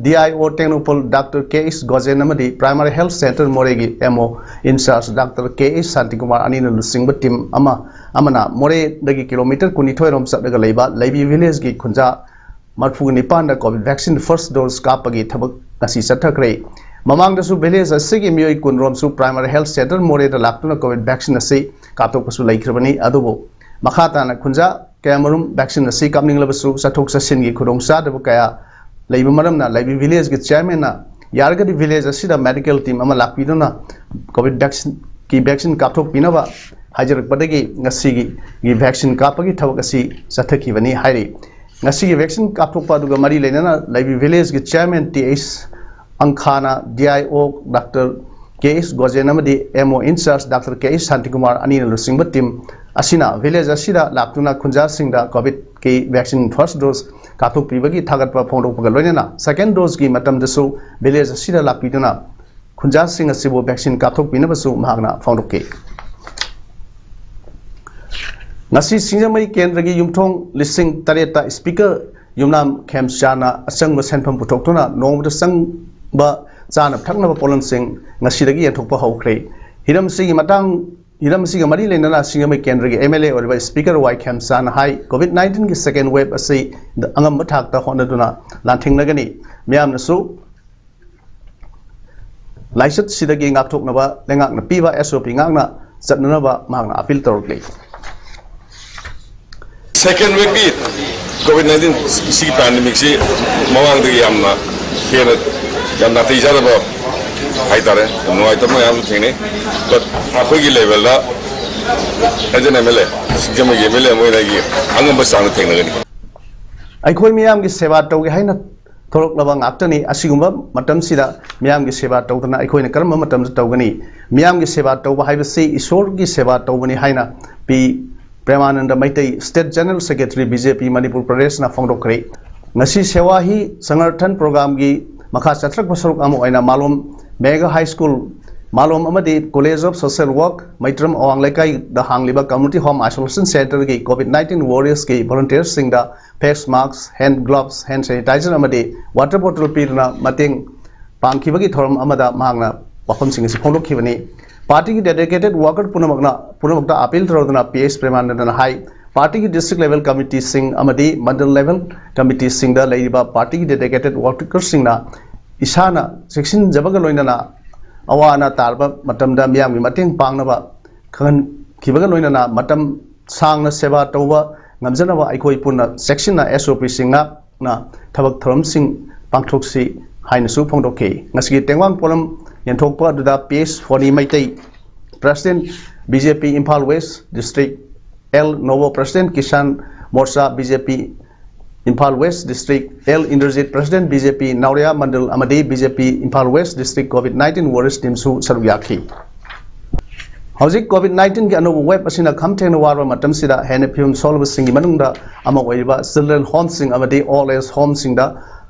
D I O Tengnoupal doctor K S Gojen ꯑꯃꯗꯤ Primary Health Centre ꯃꯣꯔꯦꯒꯤ M O in charge doctor K S Shantikumar ꯑꯅꯤꯅ ꯂꯨꯆꯤꯡꯕ ꯇꯤꯝ ꯑꯃ ꯑꯃꯅ ꯃꯣꯔꯦꯗꯒꯤ ꯀꯤꯂꯣꯃꯤꯇꯔ ꯀꯨꯟꯅꯤꯊꯣꯏ ꯔꯣꯝ ꯆꯠꯂꯒ ꯂꯩꯕ ꯂꯩꯕꯤ ꯚꯤꯂꯦꯖꯀꯤ ꯈꯨꯟꯖꯥ ꯃꯔꯐꯨꯒ ꯅꯤꯄꯥꯟꯗ ꯀꯣꯚꯤꯗ ꯚꯦꯛꯁꯤꯟ ꯐꯥꯔꯁ ꯗꯣꯁ ꯀꯥꯞꯄꯒꯤ ꯊꯕꯛ ꯉꯁꯤ ꯆꯠꯊꯈ꯭ꯔꯦ꯫ ꯃꯃꯥꯡꯗꯁꯨ ꯚꯤꯂꯦꯖ ꯑꯁꯤꯒꯤ ꯃꯤꯑꯣꯏ ꯀꯨꯟ ꯔꯣꯝꯁꯨ Primary Health Centre ꯃꯣꯔꯦꯗ ꯂꯥꯛꯇꯨꯅ ꯀꯣꯚꯤꯗ ꯚꯦꯛꯁꯤꯟ ꯑꯁꯤ ꯀꯥꯞꯊꯣꯛꯄꯁꯨ ꯂꯩꯈ꯭ꯔꯕꯅꯤ꯫ ꯑꯗꯨꯕꯨ ꯃꯈꯥ ꯇꯥꯅ ꯈꯨꯟꯖꯥ ꯀꯌꯥꯃꯔꯨꯝ ꯚꯦꯛꯁꯤꯟ ꯑꯁꯤ ꯀꯥꯞꯅꯤꯡꯂꯕꯁꯨ ꯆꯠꯊꯣꯛ ꯆꯠꯁꯤꯟꯒꯤ ꯈꯨꯗꯣꯡꯆꯥꯗꯕ ꯀꯌꯥ ꯂꯩꯕ ꯃꯔꯝꯅ ꯂꯩꯕꯤ ꯚꯤꯂꯦꯖꯀꯤ ꯆꯤꯌꯔꯃꯦꯟꯅ ꯌꯥꯔꯒꯗꯤ ꯚꯤꯂꯦꯖ ꯑꯁꯤꯗ ꯃꯦꯗꯤꯀꯦꯜ ꯇꯤꯝ ꯑꯃ ꯂꯥꯛꯄꯤꯗꯨꯅ ꯀꯣꯚꯤꯗ ꯚꯦꯛꯁꯤꯟꯒꯤ ꯚꯦꯛꯁꯤꯟ ꯀꯥꯞꯊꯣꯛꯄꯤꯅꯕ ꯍꯥꯏꯖꯔꯛꯄꯗꯒꯤ ꯉꯁꯤꯒꯤ ꯚꯦꯛꯁꯤꯟ ꯀꯥꯞꯄꯒꯤ ꯊꯕꯛ ꯑꯁꯤ ꯆꯠꯊꯈꯤꯕꯅꯤ ꯍꯥꯏꯔꯤ꯫ ꯉꯁꯤꯒꯤ ꯚꯦꯛꯁꯤꯟ ꯀꯥꯞꯊꯣꯛꯄ ꯑꯗꯨꯒ ꯃꯔꯤ ꯂꯩꯅꯅ ꯂꯩꯕꯤ ꯚꯤꯂꯦꯖꯀꯤ ꯆꯤꯌꯔꯃꯦꯟ ꯇꯤ ꯑꯩꯆ ꯑꯪꯈꯥꯅ, D I O doctor K S Gojen ꯑꯃꯗꯤ M O in charge doctor K S Shantikumar ꯑꯅꯤꯅ ꯂꯨꯆꯤꯡꯕ ꯇꯤꯝ ꯑꯁꯤꯅ ꯚꯤꯂꯦꯖ ꯑꯁꯤꯗ ꯂꯥꯛꯇꯨꯅ ꯈꯨꯟꯖꯥꯁꯤꯡꯗ ꯀꯣꯚꯤꯗꯀꯤ ꯚꯦꯛꯁꯤꯟ ꯐꯥꯔꯁ ꯗꯣꯁ ꯀꯥꯞꯊꯣꯛꯄꯤꯕꯒꯤ ꯊꯥꯒꯠꯄ ꯐꯣꯡꯗꯣꯛꯄꯒ ꯂꯣꯏꯅꯅ ꯁꯦꯀꯦꯟ ꯗꯣꯁꯀꯤ ꯃꯇꯝꯗꯁꯨ ꯚꯤꯂꯦꯖ ꯑꯁꯤꯗ ꯂꯥꯛꯄꯤꯗꯨꯅ ꯈꯨꯟꯖꯥꯁꯤꯡ ꯑꯁꯤꯕꯨ ꯚꯦꯛꯁꯤꯟ ꯀꯥꯞꯊꯣꯛꯄꯤꯅꯕꯁꯨ ꯃꯍꯥꯛꯅ ꯐꯣꯡꯗꯣꯛꯈꯤ꯫ ꯉꯁꯤ ꯁꯤꯡꯖꯃꯩ ꯀꯦꯟꯗ꯭ꯔꯒꯤ ꯌꯨꯝꯊꯣꯡ ꯂꯤꯁꯤꯡ ꯇꯔꯦꯠꯇ ꯁ꯭ꯄꯤꯀꯔ ꯌꯨꯝꯅꯥꯝ ꯈꯦꯝꯆꯥꯟꯅ ꯑꯆꯪꯕ ꯁꯦꯟꯐꯝ ꯄꯨꯊꯣꯛꯇꯨꯅ ꯅꯣꯡꯃꯗ ꯆꯪꯕ ꯆꯥꯅ ꯊꯛꯅꯕ ꯄꯣꯠꯂꯝꯁꯤꯡ ꯉꯁꯤꯗꯒꯤ ꯌꯦꯟꯊꯣꯛꯄ ꯍꯧꯈ꯭ꯔꯦ꯫ ꯍꯤꯔꯝ ꯑꯁꯤꯒꯤ ꯃꯇꯥꯡ ꯍꯤꯔꯝ ꯑꯁꯤꯒ ꯃꯔꯤ ꯂꯩꯅꯅ ꯁꯤꯡꯖꯃꯩ ꯀꯦꯟꯗ꯭ꯔꯒꯤ ꯑꯦꯝ ꯑꯦꯜ ꯑꯦ ꯑꯣꯏꯔꯤꯕ ꯏꯁꯄꯤꯀꯔ ꯋꯥꯏ ꯈꯦꯝꯆꯥꯟꯅ ꯍꯥꯏ, ꯀꯣꯚꯤꯗ ꯅꯥꯏꯟꯇꯤꯟꯒꯤ ꯁꯦꯀꯦꯟ ꯋꯦꯕ ꯑꯁꯤ ꯑꯉꯝꯕ ꯊꯥꯛꯇ ꯍꯣꯠꯅꯗꯨꯅ ꯂꯥꯟꯊꯦꯡꯅꯒꯅꯤ꯫ ꯃꯤꯌꯥꯝꯅꯁꯨ ꯂꯥꯏꯆꯠꯁꯤꯗꯒꯤ ꯉꯥꯛꯊꯣꯛꯅꯕ ꯂꯩꯉꯥꯛꯅ ꯄꯤꯕ ꯑꯦꯁ ꯑꯣ ꯄꯤ ꯉꯥꯛꯅ ꯆꯠꯅꯅꯕ ꯃꯍꯥꯛꯅ ꯑꯄꯤꯜ ꯇꯧꯔꯛꯂꯤ꯫ ꯁꯦꯀꯦꯟ ꯋꯦꯕꯀꯤ ꯀꯣꯚꯤꯗ ꯅꯥꯏꯟꯇꯤꯟ ꯁꯤꯒꯤ ꯄꯦꯟꯗꯦꯃꯤꯛꯁꯤ ꯃꯃꯥꯡꯗꯒꯤ ꯌꯥꯝꯅ ꯍꯦꯟꯅ ꯌꯥꯝ ꯅꯥꯇꯩ ꯆꯥꯗꯕ ꯍꯥꯏꯇꯥꯔꯦ, ꯌꯥꯝ ꯅꯨꯡꯉꯥꯏꯇꯕ ꯃꯌꯥꯝ ꯑꯃ ꯊꯦꯡꯅꯩ꯫ ꯕꯠ ꯑꯩꯈꯣꯏꯒꯤ ꯂꯦꯚꯦꯜꯗ as N M L A, ꯁꯤꯡꯖꯃꯩꯒꯤ ꯑꯦꯝ ꯑꯦꯜ ꯑꯦ ꯑꯃ ꯑꯣꯏꯅ ꯑꯩꯒꯤ ꯑꯉꯝꯕ ꯆꯥꯡꯗ ꯊꯦꯡꯅꯒꯅꯤ꯫ ꯑꯩꯈꯣꯏ ꯃꯤꯌꯥꯝꯒꯤ ꯁꯦꯕꯥ ꯇꯧꯒꯦ ꯍꯥꯏꯅ ꯊꯣꯛꯂꯛꯂꯕ ꯉꯥꯛꯇꯅꯤ꯫ ꯑꯁꯤꯒꯨꯝꯕ ꯃꯇꯝꯁꯤꯗ ꯃꯤꯌꯥꯝꯒꯤ ꯁꯦꯕꯥ ꯇꯧꯗꯅ ꯑꯩꯈꯣꯏꯅ ꯀꯔꯝꯕ ꯃꯇꯝꯗ ꯇꯧꯒꯅꯤ? ꯃꯤꯌꯥꯝꯒꯤ ꯁꯦꯕꯥ ꯇꯧꯕ ꯍꯥꯏꯕꯁꯤ ꯏꯁꯣꯔꯒꯤ ꯁꯦꯕꯥ ꯇꯧꯕꯅꯤ ꯍꯥꯏꯅ P Premananda Meitei, state general secretary, B J P Manipur ꯄ꯭ꯔꯗꯦꯁꯅ ꯐꯣꯡꯗꯣꯛꯈ꯭ꯔꯦ꯫ ꯉꯁꯤ ꯁꯦꯋꯥ ꯍꯤ ꯁꯪꯒꯔꯊꯟ ꯄ꯭ꯔꯣꯒ꯭ꯔꯥꯝꯒꯤ ꯃꯈꯥ ꯆꯠꯊꯔꯛꯄ ꯁꯔꯨꯛ ꯑꯃ ꯑꯣꯏꯅ ꯃꯥꯂꯣꯝ ꯃꯦꯒꯥ ꯍꯥꯏ ꯁ꯭ꯀꯨꯜ, ꯃꯥꯂꯣꯝ ꯑꯃꯗꯤ ꯀꯣꯂꯦꯖ ꯑꯣꯐ ꯁꯣꯁꯤꯌꯦꯜ ꯋꯥꯔꯛ, ꯃꯩꯇ꯭ꯔꯝ ꯑꯋꯥꯡ ꯂꯩꯀꯥꯏꯗ ꯍꯥꯡꯂꯤꯕ ꯀꯝꯃ꯭ꯌꯨꯅꯤꯇꯤ ꯍꯣꯝ ꯑꯥꯏꯁꯣꯂꯦꯁꯟ ꯁꯦꯟꯇꯔꯒꯤ ꯀꯣꯚꯤꯗ ꯅꯥꯏꯟꯇꯤꯟ ꯋꯥꯔꯤꯌꯔꯁꯀꯤ ꯚꯣꯂꯨꯟꯇꯤꯌꯔꯁꯤꯡꯗ ꯐꯦꯁ ꯃꯥꯛꯁ, ꯍꯦꯟ ꯒ꯭ꯂꯣꯚꯁ, ꯍꯦꯟ ꯁꯦꯅꯤꯇꯥꯏꯖꯔ ꯑꯃꯗꯤ ꯋꯥꯇꯔ ꯕꯣꯇꯜ ꯄꯤꯗꯨꯅ ꯃꯇꯦꯡ ꯄꯥꯡꯈꯤꯕꯒꯤ ꯊꯧꯔꯝ ꯑꯃꯗ ꯃꯍꯥꯛꯅ ꯋꯥꯐꯝꯁꯤꯡ ꯑꯁꯤ ꯐꯣꯡꯗꯣꯛꯈꯤꯕꯅꯤ꯫ ꯄꯥꯔꯇꯤꯒꯤ ꯗꯦꯗꯤꯀꯦꯇꯦꯗ ꯋꯥꯔꯀꯔ ꯄꯨꯝꯅꯃꯛꯅ ꯄꯨꯝꯅꯃꯛꯇ ꯑꯄꯤꯜ ꯇꯧꯔꯗꯨꯅ ꯄꯤ ꯑꯦꯁ ꯄ꯭ꯔꯦꯃꯥꯅꯟꯗꯅ ꯍꯥꯏ, ꯄꯥꯔꯇꯤꯒꯤ ꯗꯤꯁꯇ꯭ꯔꯤꯛ ꯂꯦꯚꯦꯜ ꯀꯃꯤꯇꯤꯁꯤꯡ ꯑꯃꯗꯤ ꯃꯟꯗꯜ ꯂꯦꯚꯦꯜ ꯀꯃꯤꯇꯤꯁꯤꯡꯗ ꯂꯩꯔꯤꯕ ꯄꯥꯔꯇꯤꯒꯤ ꯗꯦꯗꯤꯀꯦꯇꯦꯗ ꯋꯥꯔꯀꯔꯁꯤꯡꯅ ꯏꯁꯥꯅ ꯆꯦꯛꯁꯤꯟꯖꯕꯒ ꯂꯣꯏꯅꯅ ꯑꯋꯥ ꯑꯅꯥ ꯇꯥꯔꯕ ꯃꯇꯝꯗ ꯃꯤꯌꯥꯝꯒꯤ ꯃꯇꯦꯡ ꯄꯥꯡꯅꯕ ꯈꯪꯍꯟꯈꯤꯕꯒ ꯂꯣꯏꯅꯅ ꯃꯇꯝ ꯁꯥꯡꯅ ꯁꯦꯕꯥ ꯇꯧꯕ ꯉꯝꯖꯅꯕ ꯑꯩꯈꯣꯏ ꯄꯨꯟꯅ ꯆꯦꯛꯁꯤꯟꯅ ꯑꯦꯁ ꯑꯣ ꯄꯤꯁꯤꯡ ꯉꯥꯛꯅ ꯊꯕꯛ ꯊꯧꯔꯝꯁꯤꯡ ꯄꯥꯡꯊꯣꯛꯁꯤ ꯍꯥꯏꯅꯁꯨ ꯐꯣꯡꯗꯣꯛꯈꯤ꯫ ꯉꯁꯤꯒꯤ ꯇꯦꯡꯋꯥꯡ ꯄꯣꯠꯂꯝ ꯌꯦꯟꯊꯣꯛꯄ ꯑꯗꯨꯗ P S Phoni Meitei, president, B J P Imphal west district, L Nobo, president, Kisan Morcha, B J P Imphal west district, L Indrajit, president, B J P Naoriya Mandal ꯑꯃꯗꯤ B J P Imphal west district covid nineteen warriors ꯇꯤꯝꯁꯨ ꯁꯔꯨꯛ ꯌꯥꯈꯤ꯫ ꯍꯧꯖꯤꯛ ꯀꯣꯚꯤꯗ ꯅꯥꯏꯟꯇꯤꯟꯒꯤ ꯑꯅꯧꯕ ꯋꯦꯕ ꯑꯁꯤꯅ ꯈꯝ ꯊꯦꯡꯅ ꯋꯥꯔꯕ ꯃꯇꯝꯁꯤꯗ ꯍꯦꯟꯅ ꯐꯤꯕꯝ ꯁꯣꯜꯂꯕꯁꯤꯡꯒꯤ ꯃꯅꯨꯡꯗ ꯑꯃ ꯑꯣꯏꯔꯤꯕ ꯆꯤꯜꯗ꯭ꯔꯦꯟ ꯍꯣꯝꯁꯤꯡ ꯑꯃꯗꯤ ꯑꯣꯜ ꯑꯦꯖ ꯍꯣꯝꯁꯤꯡꯗ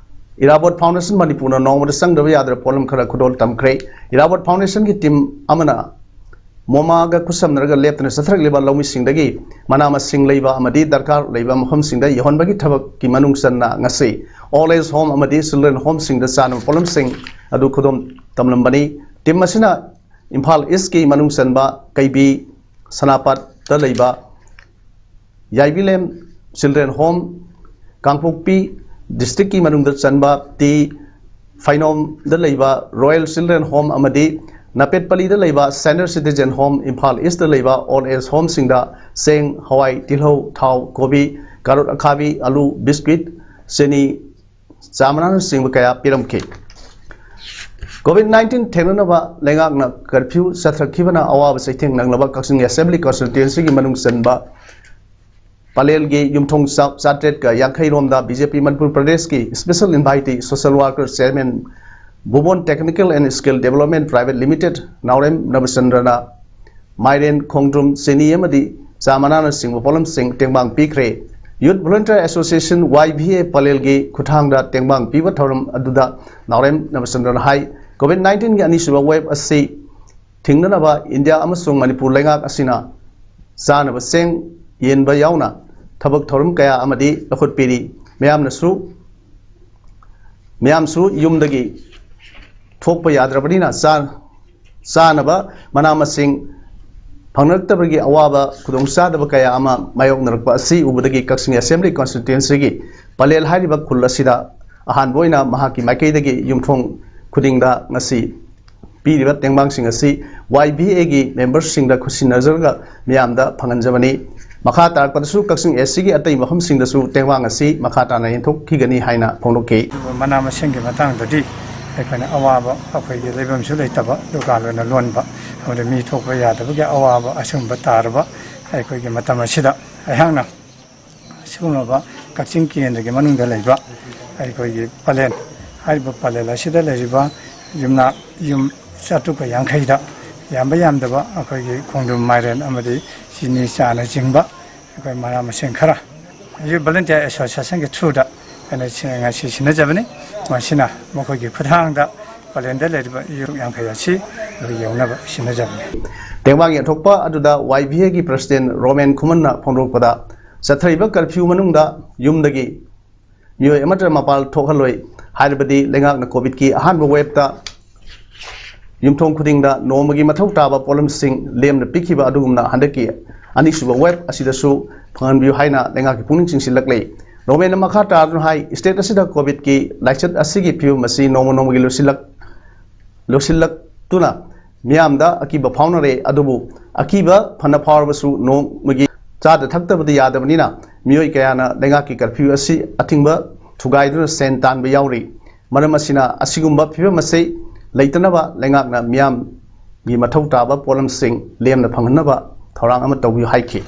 ꯏꯔꯥꯕꯣꯠ ꯐꯥꯎꯟꯗꯦꯁꯟ ꯃꯅꯤꯄꯨꯔꯅ ꯅꯣꯡꯃꯗ ꯆꯪꯗꯕ ꯌꯥꯗ꯭ꯔꯕ ꯄꯣꯠꯂꯝ ꯈꯔ ꯈꯨꯗꯣꯜ ꯇꯝꯈ꯭ꯔꯦ꯫ ꯏꯔꯥꯕꯣꯠ ꯐꯥꯎꯟꯗꯦꯁꯟꯒꯤ ꯇꯤꯝ ꯑꯃꯅ ꯃꯣꯃꯥꯒ ꯈꯨꯠꯁꯝꯅꯔꯒ ꯂꯦꯞꯇꯅ ꯆꯠꯊꯔꯛꯂꯤꯕ ꯂꯧꯃꯤꯁꯤꯡꯗꯒꯤ ꯃꯅꯥ ꯃꯁꯤꯡ ꯂꯩꯕ ꯑꯃꯗꯤ ꯗꯔꯀꯥꯔ ꯂꯩꯕ ꯃꯐꯝꯁꯤꯡꯗ ꯌꯧꯍꯟꯕꯒꯤ ꯊꯕꯛꯀꯤ ꯃꯅꯨꯡ ꯆꯟꯅ ꯉꯁꯤ ꯑꯣꯜ ꯑꯦꯖ ꯍꯣꯝ ꯑꯃꯗꯤ ꯆꯤꯜꯗ꯭ꯔꯦꯟ ꯍꯣꯝꯁꯤꯡꯗ ꯆꯥꯅꯕ ꯄꯣꯠꯂꯝꯁꯤꯡ ꯑꯗꯨ ꯈꯨꯗꯣꯝ ꯇꯝꯂꯝꯕꯅꯤ꯫ ꯇꯤꯝ ꯑꯁꯤꯅ ꯏꯝꯐꯥꯜ ꯏꯁꯀꯤ ꯃꯅꯨꯡ ꯆꯟꯕ ꯀꯩꯕꯤ, ꯁꯅꯥꯄꯥꯠꯇ ꯂꯩꯕ ꯌꯥꯏꯕꯤꯂꯦꯝ ꯆꯤꯜꯗ꯭ꯔꯦꯟ ꯍꯣꯝ, ꯀꯥꯡꯄꯣꯛꯄꯤ ꯗꯤꯁꯇ꯭ꯔꯤꯛꯀꯤ ꯃꯅꯨꯡꯗ ꯆꯟꯕ ꯇꯤ ꯐꯩꯅꯣꯝꯗ ꯂꯩꯕ ꯔꯣꯌꯦꯜ ꯆꯤꯜꯗ꯭ꯔꯦꯟ ꯍꯣꯝ ꯑꯃꯗꯤ ꯅꯄꯦꯠꯄꯂꯤꯗ ꯂꯩꯕ senior citizen home, Imphal east ꯂꯩꯕ ꯑꯣꯜ ꯑꯦꯖ ꯍꯣꯝꯁꯤꯡꯗ ꯆꯦꯡ, ꯍꯋꯥꯏ, ꯇꯤꯜꯍꯧ, ꯊꯥꯎ, ꯀꯣꯕꯤ, ꯀꯥꯔꯣꯠ ꯑꯈꯥꯕꯤ, ꯑꯂꯨ, ꯕꯤꯁꯀ꯭ꯋꯤꯠ, ꯆꯤꯅꯤ, ꯆꯥ ꯃꯅꯥꯅꯆꯤꯡꯕ ꯀꯌꯥ ꯄꯤꯔꯝꯈꯤ꯫ ꯀꯣꯚꯤꯗ ꯅꯥꯏꯟꯇꯤꯟ ꯊꯦꯡꯅꯅꯕ ꯂꯩꯉꯥꯛꯅ ꯀꯔꯐ꯭ꯌꯨ ꯆꯠꯊꯈꯤꯕꯅ ꯑꯋꯥꯕ ꯆꯩꯊꯦꯡ ꯅꯪꯂꯕ ꯀꯛꯆꯤꯡ ꯑꯦꯁꯦꯝꯕ꯭ꯂꯤ ꯀꯟꯁꯇꯤꯇ꯭ꯋꯦꯟꯁꯤꯒꯤ ꯃꯅꯨꯡ ꯆꯟꯕ ꯄꯂꯦꯜꯒꯤ ꯌꯨꯝꯊꯣꯡ ꯆꯥ-, ꯆꯥꯇ꯭ꯔꯦꯠꯀ ꯌꯥꯡꯈꯩ ꯔꯣꯝꯗ ꯕꯤ ꯖꯦ ꯄꯤ ꯃꯅꯤꯄꯨꯔ ꯄ꯭ꯔꯗꯦꯁꯀꯤ special invitee social worker chairman Bhubon technical and skill development private limited Naorem ꯅꯕꯆꯟꯗ꯭ꯔꯅ ꯃꯥꯏꯔꯦꯟ, ꯈꯣꯡꯗ꯭ꯔꯨꯝ, ꯆꯤꯅꯤ ꯑꯃꯗꯤ ꯆꯥ ꯃꯅꯥꯅꯆꯤꯡꯕ ꯄꯣꯠꯂꯝꯁꯤꯡ ꯇꯦꯡꯕꯥꯡ ꯄꯤꯈ꯭ꯔꯦ꯫ Youth volunteer association, Y V A, ꯄꯂꯦꯜꯒꯤ ꯈꯨꯠꯊꯥꯡꯗ ꯇꯦꯡꯕꯥꯡ ꯄꯤꯕ ꯊꯧꯔꯝ ꯑꯗꯨꯗ ꯅꯥꯎꯔꯦꯝ ꯅꯕꯆꯟꯗ꯭ꯔꯅ ꯍꯥꯏ, ꯀꯣꯚꯤꯗ ꯅꯥꯏꯟꯇꯤꯟꯒꯤ ꯑꯅꯤꯁꯨꯕ ꯋꯦꯕ ꯑꯁꯤ ꯊꯤꯡꯅꯅꯕ ꯏꯟꯗꯤꯌꯥ ꯑꯃꯁꯨꯡ ꯃꯅꯤꯄꯨꯔ ꯂꯩꯉꯥꯛ ꯑꯁꯤꯅ ꯆꯥꯅꯕ ꯆꯦꯡ ꯌꯦꯟꯕ ꯌꯥꯎꯅ ꯊꯕꯛ ꯊꯧꯔꯝ ꯀꯌꯥ ꯑꯃꯗꯤ ꯂꯧꯈꯠꯄꯤꯔꯤ꯫ ꯃꯌꯥꯝꯅꯁꯨ, ꯃꯌꯥꯝꯁꯨ ꯌꯨꯝꯗꯒꯤ ꯊꯣꯛꯄ ꯌꯥꯗ꯭ꯔꯕꯅꯤꯅ ꯆꯥ-, ꯆꯥꯅꯕ ꯃꯅꯥ ꯃꯁꯤꯡ ꯐꯪꯂꯛꯇꯕꯒꯤ ꯑꯋꯥꯕ ꯈꯨꯗꯣꯡꯆꯥꯗꯕ ꯀꯌꯥ ꯑꯃ ꯃꯥꯌꯣꯛꯅꯔꯛꯄ ꯑꯁꯤ ꯎꯕꯗꯒꯤ ꯀꯛꯆꯤꯡ ꯑꯦꯁꯦꯝꯕ꯭ꯂꯤ ꯀꯟꯁꯇꯤꯇ꯭ꯋꯦꯟꯁꯤꯒꯤ ꯄꯂꯦꯜ ꯍꯥꯏꯔꯤꯕ ꯈꯨꯜ ꯑꯁꯤꯗ ꯑꯍꯥꯟꯕ ꯑꯣꯏꯅ ꯃꯍꯥꯛꯀꯤ ꯃꯥꯏꯀꯩꯗꯒꯤ ꯌꯨꯝꯊꯣꯡ ꯈꯨꯗꯤꯡꯗ ꯉꯁꯤ ꯄꯤꯔꯤꯕ ꯇꯦꯡꯕꯥꯡꯁꯤꯡ ꯑꯁꯤ ꯋꯥꯏ ꯚꯤ ꯑꯦꯒꯤ ꯃꯦꯝꯕꯔꯁꯤꯡꯗ ꯈꯨꯠꯁꯤꯟꯅꯖꯔꯒ ꯃꯤꯌꯥꯝꯗ ꯐꯪꯍꯟꯖꯕꯅꯤ꯫ ꯃꯈꯥ ꯇꯥꯔꯛꯄꯗꯁꯨ ꯀꯛꯆꯤꯡ ꯑꯦꯁ ꯁꯤꯒꯤ ꯑꯇꯩ ꯃꯐꯝꯁꯤꯡꯗꯁꯨ ꯇꯦꯡꯕꯥꯡ ꯑꯁꯤ ꯃꯈꯥ ꯇꯥꯅ ꯌꯦꯟꯊꯣꯛꯈꯤꯒꯅꯤ ꯍꯥꯏꯅ ꯐꯣꯡꯗꯣꯛꯈꯤ꯫ ꯑꯗꯨꯒ ꯃꯅꯥ ꯃꯁꯤꯡꯒꯤ ꯃꯇꯥꯡꯗꯗꯤ ꯑꯩꯈꯣꯏꯅ ꯑꯋꯥꯕ, ꯑꯩꯈꯣꯏꯒꯤ ꯂꯩꯐꯝꯁꯨ ꯂꯩꯇꯕ, ꯗꯨꯀꯥꯟ ꯑꯣꯏꯅ ꯂꯣꯟꯕ, ꯑꯃꯗꯤ ꯃꯤ ꯊꯣꯛꯄ ꯌꯥꯗꯕꯒꯤ ꯑꯋꯥꯕ ꯑꯁꯤꯒꯨꯝꯕ ꯇꯥꯔꯕ ꯑꯩꯈꯣꯏꯒꯤ ꯃꯇꯝ ꯑꯁꯤꯗ ꯑꯩꯍꯥꯛꯅ ꯁꯤꯒꯨꯝꯂꯕ ꯀꯛꯆꯤꯡ ꯀꯦꯟꯗ꯭ꯔꯒꯤ ꯃꯅꯨꯡꯗ ꯂꯩꯕ ꯑꯩꯈꯣꯏꯒꯤ ꯄꯂꯦꯜ, ꯍꯥꯏꯔꯤꯕ ꯄꯂꯦꯜ ꯑꯁꯤꯗ ꯂꯩꯔꯤꯕ ꯌꯨꯝꯅꯥꯛ ꯌꯨꯝ ꯆꯥꯇ꯭ꯔꯨꯛꯀ ꯌꯥꯡꯈꯩꯗ ꯌꯥꯝꯕ ꯌꯥꯝꯗꯕ ꯑꯩꯈꯣꯏꯒꯤ ꯈꯣꯡꯗ꯭ꯔꯨꯝ, ꯃꯥꯏꯔꯦꯟ ꯑꯃꯗꯤ ꯆꯤꯅꯤ, ꯆꯥꯅꯆꯤꯡꯕ ꯑꯩꯈꯣꯏ ꯃꯅꯥ ꯃꯁꯤꯡ ꯈꯔ ꯌꯨꯠ ꯚꯣꯂꯨꯟꯇꯤꯌꯔ ꯑꯦꯁꯣꯁꯤꯌꯦꯁꯟꯒꯤ ꯊ꯭ꯔꯨꯗ ꯑꯩꯅ ꯁꯤ-, ꯉꯁꯤ ꯁꯤꯟꯅꯖꯕꯅꯤ꯫ ꯃꯁꯤꯅ ꯃꯈꯣꯏꯒꯤ ꯈꯨꯠꯊꯥꯡꯗ ꯄꯂꯦꯜꯗ ꯂꯩꯔꯤꯕ ꯌꯨꯝ ꯌꯥꯡꯈꯩ ꯑꯁꯤ ꯑꯩꯈꯣꯏ ꯌꯧꯅꯕ ꯁꯤꯟꯅꯖꯕꯅꯤ꯫ ꯇꯦꯡꯕꯥꯡ ꯌꯦꯟꯊꯣꯛꯄ ꯑꯗꯨꯗ ꯋꯥꯏ ꯚꯤ ꯑꯦꯒꯤ ꯄ꯭ꯔꯁꯤꯗꯦꯟ ꯔꯣꯃꯦꯟ ꯈꯨꯃꯟꯅ ꯐꯣꯡꯗꯣꯔꯛꯄꯗ, ꯆꯠꯊꯔꯤꯕ ꯀꯔꯐ꯭ꯌꯨ ꯃꯅꯨꯡꯗ ꯌꯨꯝꯗꯒꯤ ꯃꯤꯑꯣꯏ ꯑꯃꯠꯇ ꯃꯄꯥꯟ ꯊꯣꯛꯍꯜꯂꯣꯏ ꯍꯥꯏꯔꯕꯗꯤ ꯂꯩꯉꯥꯛꯅ ꯀꯣꯚꯤꯗꯀꯤ ꯑꯍꯥꯟꯕ ꯋꯦꯕꯇ ꯌꯨꯝꯊꯣꯡ ꯈꯨꯗꯤꯡꯗ ꯅꯣꯡꯃꯒꯤ ꯃꯊꯧ ꯇꯥꯕ ꯄꯣꯠꯂꯝꯁꯤꯡ ꯂꯦꯝꯅ ꯄꯤꯈꯤꯕ ꯑꯗꯨꯒꯨꯝꯅ ꯍꯟꯗꯛꯀꯤ ꯑꯅꯤꯁꯨꯕ ꯋꯦꯕ ꯑꯁꯤꯗꯁꯨ ꯐꯪꯍꯟꯕꯤꯌꯨ ꯍꯥꯏꯅ ꯂꯩꯉꯥꯛꯀꯤ ꯄꯨꯛꯅꯤꯡ ꯆꯤꯡꯁꯤꯜꯂꯛꯂꯤ꯫ ꯔꯣꯃꯦꯟꯅ ꯃꯈꯥ ꯇꯥꯗꯨꯅ ꯍꯥꯏ, ꯁ꯭ꯇꯦꯠ ꯑꯁꯤꯗ ꯀꯣꯚꯤꯗꯀꯤ ꯂꯥꯏꯆꯠ ꯑꯁꯤꯒꯤ ꯐꯤꯕꯝ ꯑꯁꯤ ꯅꯣꯡꯃ ꯅꯣꯡꯃꯒꯤ ꯂꯨꯁꯤꯜꯂꯛ-, ꯂꯨꯁꯤꯜꯂꯛꯇꯨꯅ ꯃꯤꯌꯥꯝꯗ ꯑꯀꯤꯕ ꯐꯥꯎꯅꯔꯦ꯫ ꯑꯗꯨꯕꯨ ꯑꯀꯤꯕ ꯐꯅ ꯐꯥꯎꯔꯕꯁꯨ ꯅꯣꯡꯃꯒꯤ ꯆꯥꯗ ꯊꯛꯇꯕꯗꯤ ꯌꯥꯗꯕꯅꯤꯅ ꯃꯤꯑꯣꯏ ꯀꯌꯥꯅ ꯂꯩꯉꯥꯛꯀꯤ ꯀꯔꯐ꯭ꯌꯨ ꯑꯁꯤ ꯑꯊꯤꯡꯕ ꯊꯨꯒꯥꯏꯗꯨꯅ ꯁꯦꯟ ꯇꯥꯟꯕ ꯌꯥꯎꯔꯤ꯫ ꯃꯔꯝ ꯑꯁꯤꯅ ꯑꯁꯤꯒꯨꯝꯕ ꯐꯤꯕꯝ ꯑꯁꯤ ꯂꯩꯇꯅꯕ ꯂꯩꯉꯥꯛꯅ ꯃꯤꯌꯥꯝꯒꯤ ꯃꯊꯧ ꯇꯥꯕ ꯄꯣꯠꯂꯝꯁꯤꯡ ꯂꯦꯝꯅ ꯐꯪꯍꯟꯅꯕ ꯊꯧꯔꯥꯡ ꯑꯃ ꯇꯧꯕꯤꯌꯨ ꯍꯥꯏꯈꯤ꯫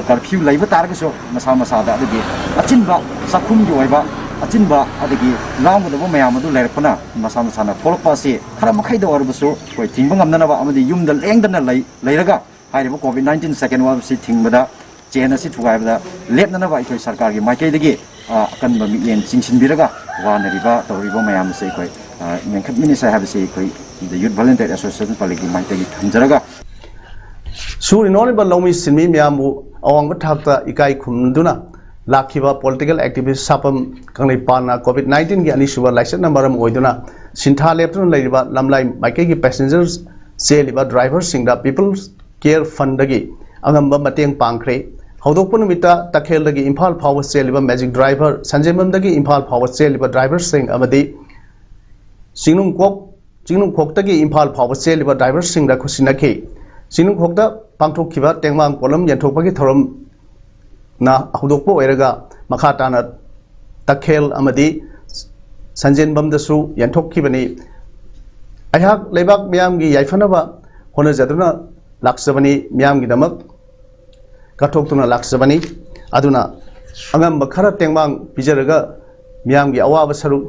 ꯀꯔꯐ꯭ꯌꯨ ꯂꯩꯕ ꯇꯥꯔꯒꯁꯨ ꯃꯁꯥ ꯃꯁꯥꯗ ꯑꯗꯒꯤ ꯑꯆꯤꯟꯕ ꯆꯥꯛꯈꯨꯝꯒꯤ ꯑꯣꯏꯕ ꯑꯆꯤꯟꯕ ꯑꯗꯒꯤ ꯂꯥꯡꯒꯗꯕ ꯃꯌꯥꯝ ꯑꯗꯨ ꯂꯩꯔꯛꯄꯅ ꯃꯁꯥ ꯃꯁꯥꯅ ꯊꯣꯛꯂꯛꯄ ꯑꯁꯤ ꯈꯔ ꯃꯈꯩꯗ ꯑꯣꯏꯔꯕꯁꯨ ꯑꯩꯈꯣꯏ ꯊꯤꯡꯕ ꯉꯝꯅꯅꯕ ꯑꯃꯗꯤ ꯌꯨꯝꯗ ꯂꯦꯡꯗꯅ ꯂꯩ ꯂꯩꯔꯒ ꯍꯥꯏꯔꯤꯕ ꯀꯣꯚꯤꯗ ꯅꯥꯏꯟꯇꯤꯟ ꯁꯦꯀꯦꯟ ꯋꯦꯕ ꯑꯁꯤ ꯊꯤꯡꯕꯗ ꯆꯦꯟ ꯑꯁꯤ ꯊꯨꯒꯥꯏꯕꯗ ꯂꯦꯞꯅꯅꯕ ꯑꯩꯈꯣꯏ ꯁꯔꯀꯥꯔꯒꯤ ꯃꯥꯏꯀꯩꯗꯒꯤ ꯑ, ꯑꯀꯟꯕ ꯃꯤꯠꯌꯦꯡ ꯆꯤꯡꯁꯤꯟꯕꯤꯔꯒ ꯋꯥꯅꯔꯤꯕ ꯇꯧꯔꯤꯕ ꯃꯌꯥꯝ ꯑꯁꯦ ꯑꯩꯈꯣꯏ ꯑ, ꯃꯦꯟꯈꯠꯃꯤꯟꯅꯁꯦ ꯍꯥꯏꯕꯁꯤ ꯑꯩꯈꯣꯏ ꯌꯨꯠ ꯚꯣꯂꯨꯟꯇꯤꯌꯔ ꯑꯦꯁꯣꯁꯤꯌꯦꯁꯟ ꯄꯂꯤꯒꯤ ꯃꯥꯏꯀꯩꯒꯤ ꯊꯝꯖꯔꯒ ꯁꯨꯔ ꯏꯅꯣꯂꯤꯕ ꯂꯧꯃꯤ ꯁꯤꯟꯃꯤ ꯃꯌꯥꯝꯕꯨ ꯑꯋꯥꯡꯕ ꯊꯥꯛꯇ ꯏꯀꯥꯏ ꯈꯨꯝꯅꯗꯨꯅ ꯂꯥꯛꯈꯤꯕ ꯄꯣꯂꯤꯇꯤꯀꯦꯜ ꯑꯦꯛꯇꯤꯚꯤꯁ ꯁꯥꯄꯝ ꯀꯪꯂꯩꯄꯥꯜꯅ ꯀꯣꯚꯤꯗ ꯅꯥꯏꯟꯇꯤꯟꯒꯤ ꯑꯅꯤꯁꯨꯕ ꯂꯥꯏꯆꯠꯅ ꯃꯔꯝ ꯑꯣꯏꯗꯨꯅ ꯁꯤꯟꯊꯥ ꯂꯦꯞꯇꯨꯅ ꯂꯩꯔꯤꯕ ꯂꯝꯂꯥꯏ ꯃꯥꯏꯀꯩꯒꯤ ꯄꯦꯁꯦꯟꯖꯔ ꯆꯦꯜꯂꯤꯕ ꯗ꯭ꯔꯥꯏꯚꯔꯁꯤꯡꯗ ꯄꯤꯄꯜꯁ ꯀꯦꯌꯔ ꯐꯟꯗꯒꯤ ꯑꯉꯝꯕ ꯃꯇꯦꯡ ꯄꯥꯡꯈ꯭ꯔꯦ꯫ ꯍꯧꯗꯣꯛꯄ ꯅꯨꯃꯤꯠꯇ ꯇꯈꯦꯜꯗꯒꯤ ꯏꯝꯐꯥꯜ ꯐꯥꯎꯕ ꯆꯦꯜꯂꯤꯕ ꯃꯦꯖꯤꯛ ꯗ꯭ꯔꯥꯏꯚꯔ ꯁꯟꯖꯦꯟꯕꯝꯗꯒꯤ ꯏꯝꯐꯥꯜ ꯐꯥꯎꯕ ꯆꯦꯜꯂꯤꯕ ꯗ꯭ꯔꯥꯏꯚꯔꯁꯤꯡ ꯑꯃꯗꯤ ꯆꯤꯡꯅꯨꯡꯈꯣꯛ ꯆꯤꯡꯅꯨꯡꯈꯣꯛꯇꯒꯤ ꯏꯝꯐꯥꯜ ꯐꯥꯎꯕ ꯆꯦꯜꯂꯤꯕ ꯗ꯭ꯔꯥꯏꯚꯔꯁꯤꯡꯗ ꯈꯨꯠꯁꯤꯟꯅꯈꯤ꯫ ꯆꯤꯡꯅꯨꯡꯈꯣꯛꯇ ꯄꯥꯡꯊꯣꯛꯈꯤꯕ ꯇꯦꯡꯕꯥꯡ ꯄꯣꯠꯂꯝ ꯌꯦꯟꯊꯣꯛꯄꯒꯤ ꯊꯧꯔꯝꯅ ꯍꯧꯗꯣꯛꯄ ꯑꯣꯏꯔꯒ ꯃꯈꯥ ꯇꯥꯅ ꯇꯈꯦꯜ ꯑꯃꯗꯤ ꯁꯟꯖꯦꯟꯕꯝꯗꯁꯨ ꯌꯦꯟꯊꯣꯛꯈꯤꯕꯅꯤ꯫ ꯑꯩꯍꯥꯛ ꯂꯩꯕꯥꯛ ꯃꯤꯌꯥꯝꯒꯤ ꯌꯥꯏꯐꯅꯕ ꯍꯣꯠꯅꯖꯗꯨꯅ ꯂꯥꯛꯆꯕꯅꯤ, ꯃꯤꯌꯥꯝꯒꯤꯗꯃꯛ ꯀꯠꯊꯣꯛꯇꯨꯅ ꯂꯥꯛꯆꯕꯅꯤ꯫ ꯑꯗꯨꯅ ꯑꯉꯝꯕ ꯈꯔ ꯇꯦꯡꯕꯥꯡ ꯄꯤꯖꯔꯒ ꯃꯤꯌꯥꯝꯒꯤ ꯑꯋꯥꯕ ꯁꯔꯨꯛ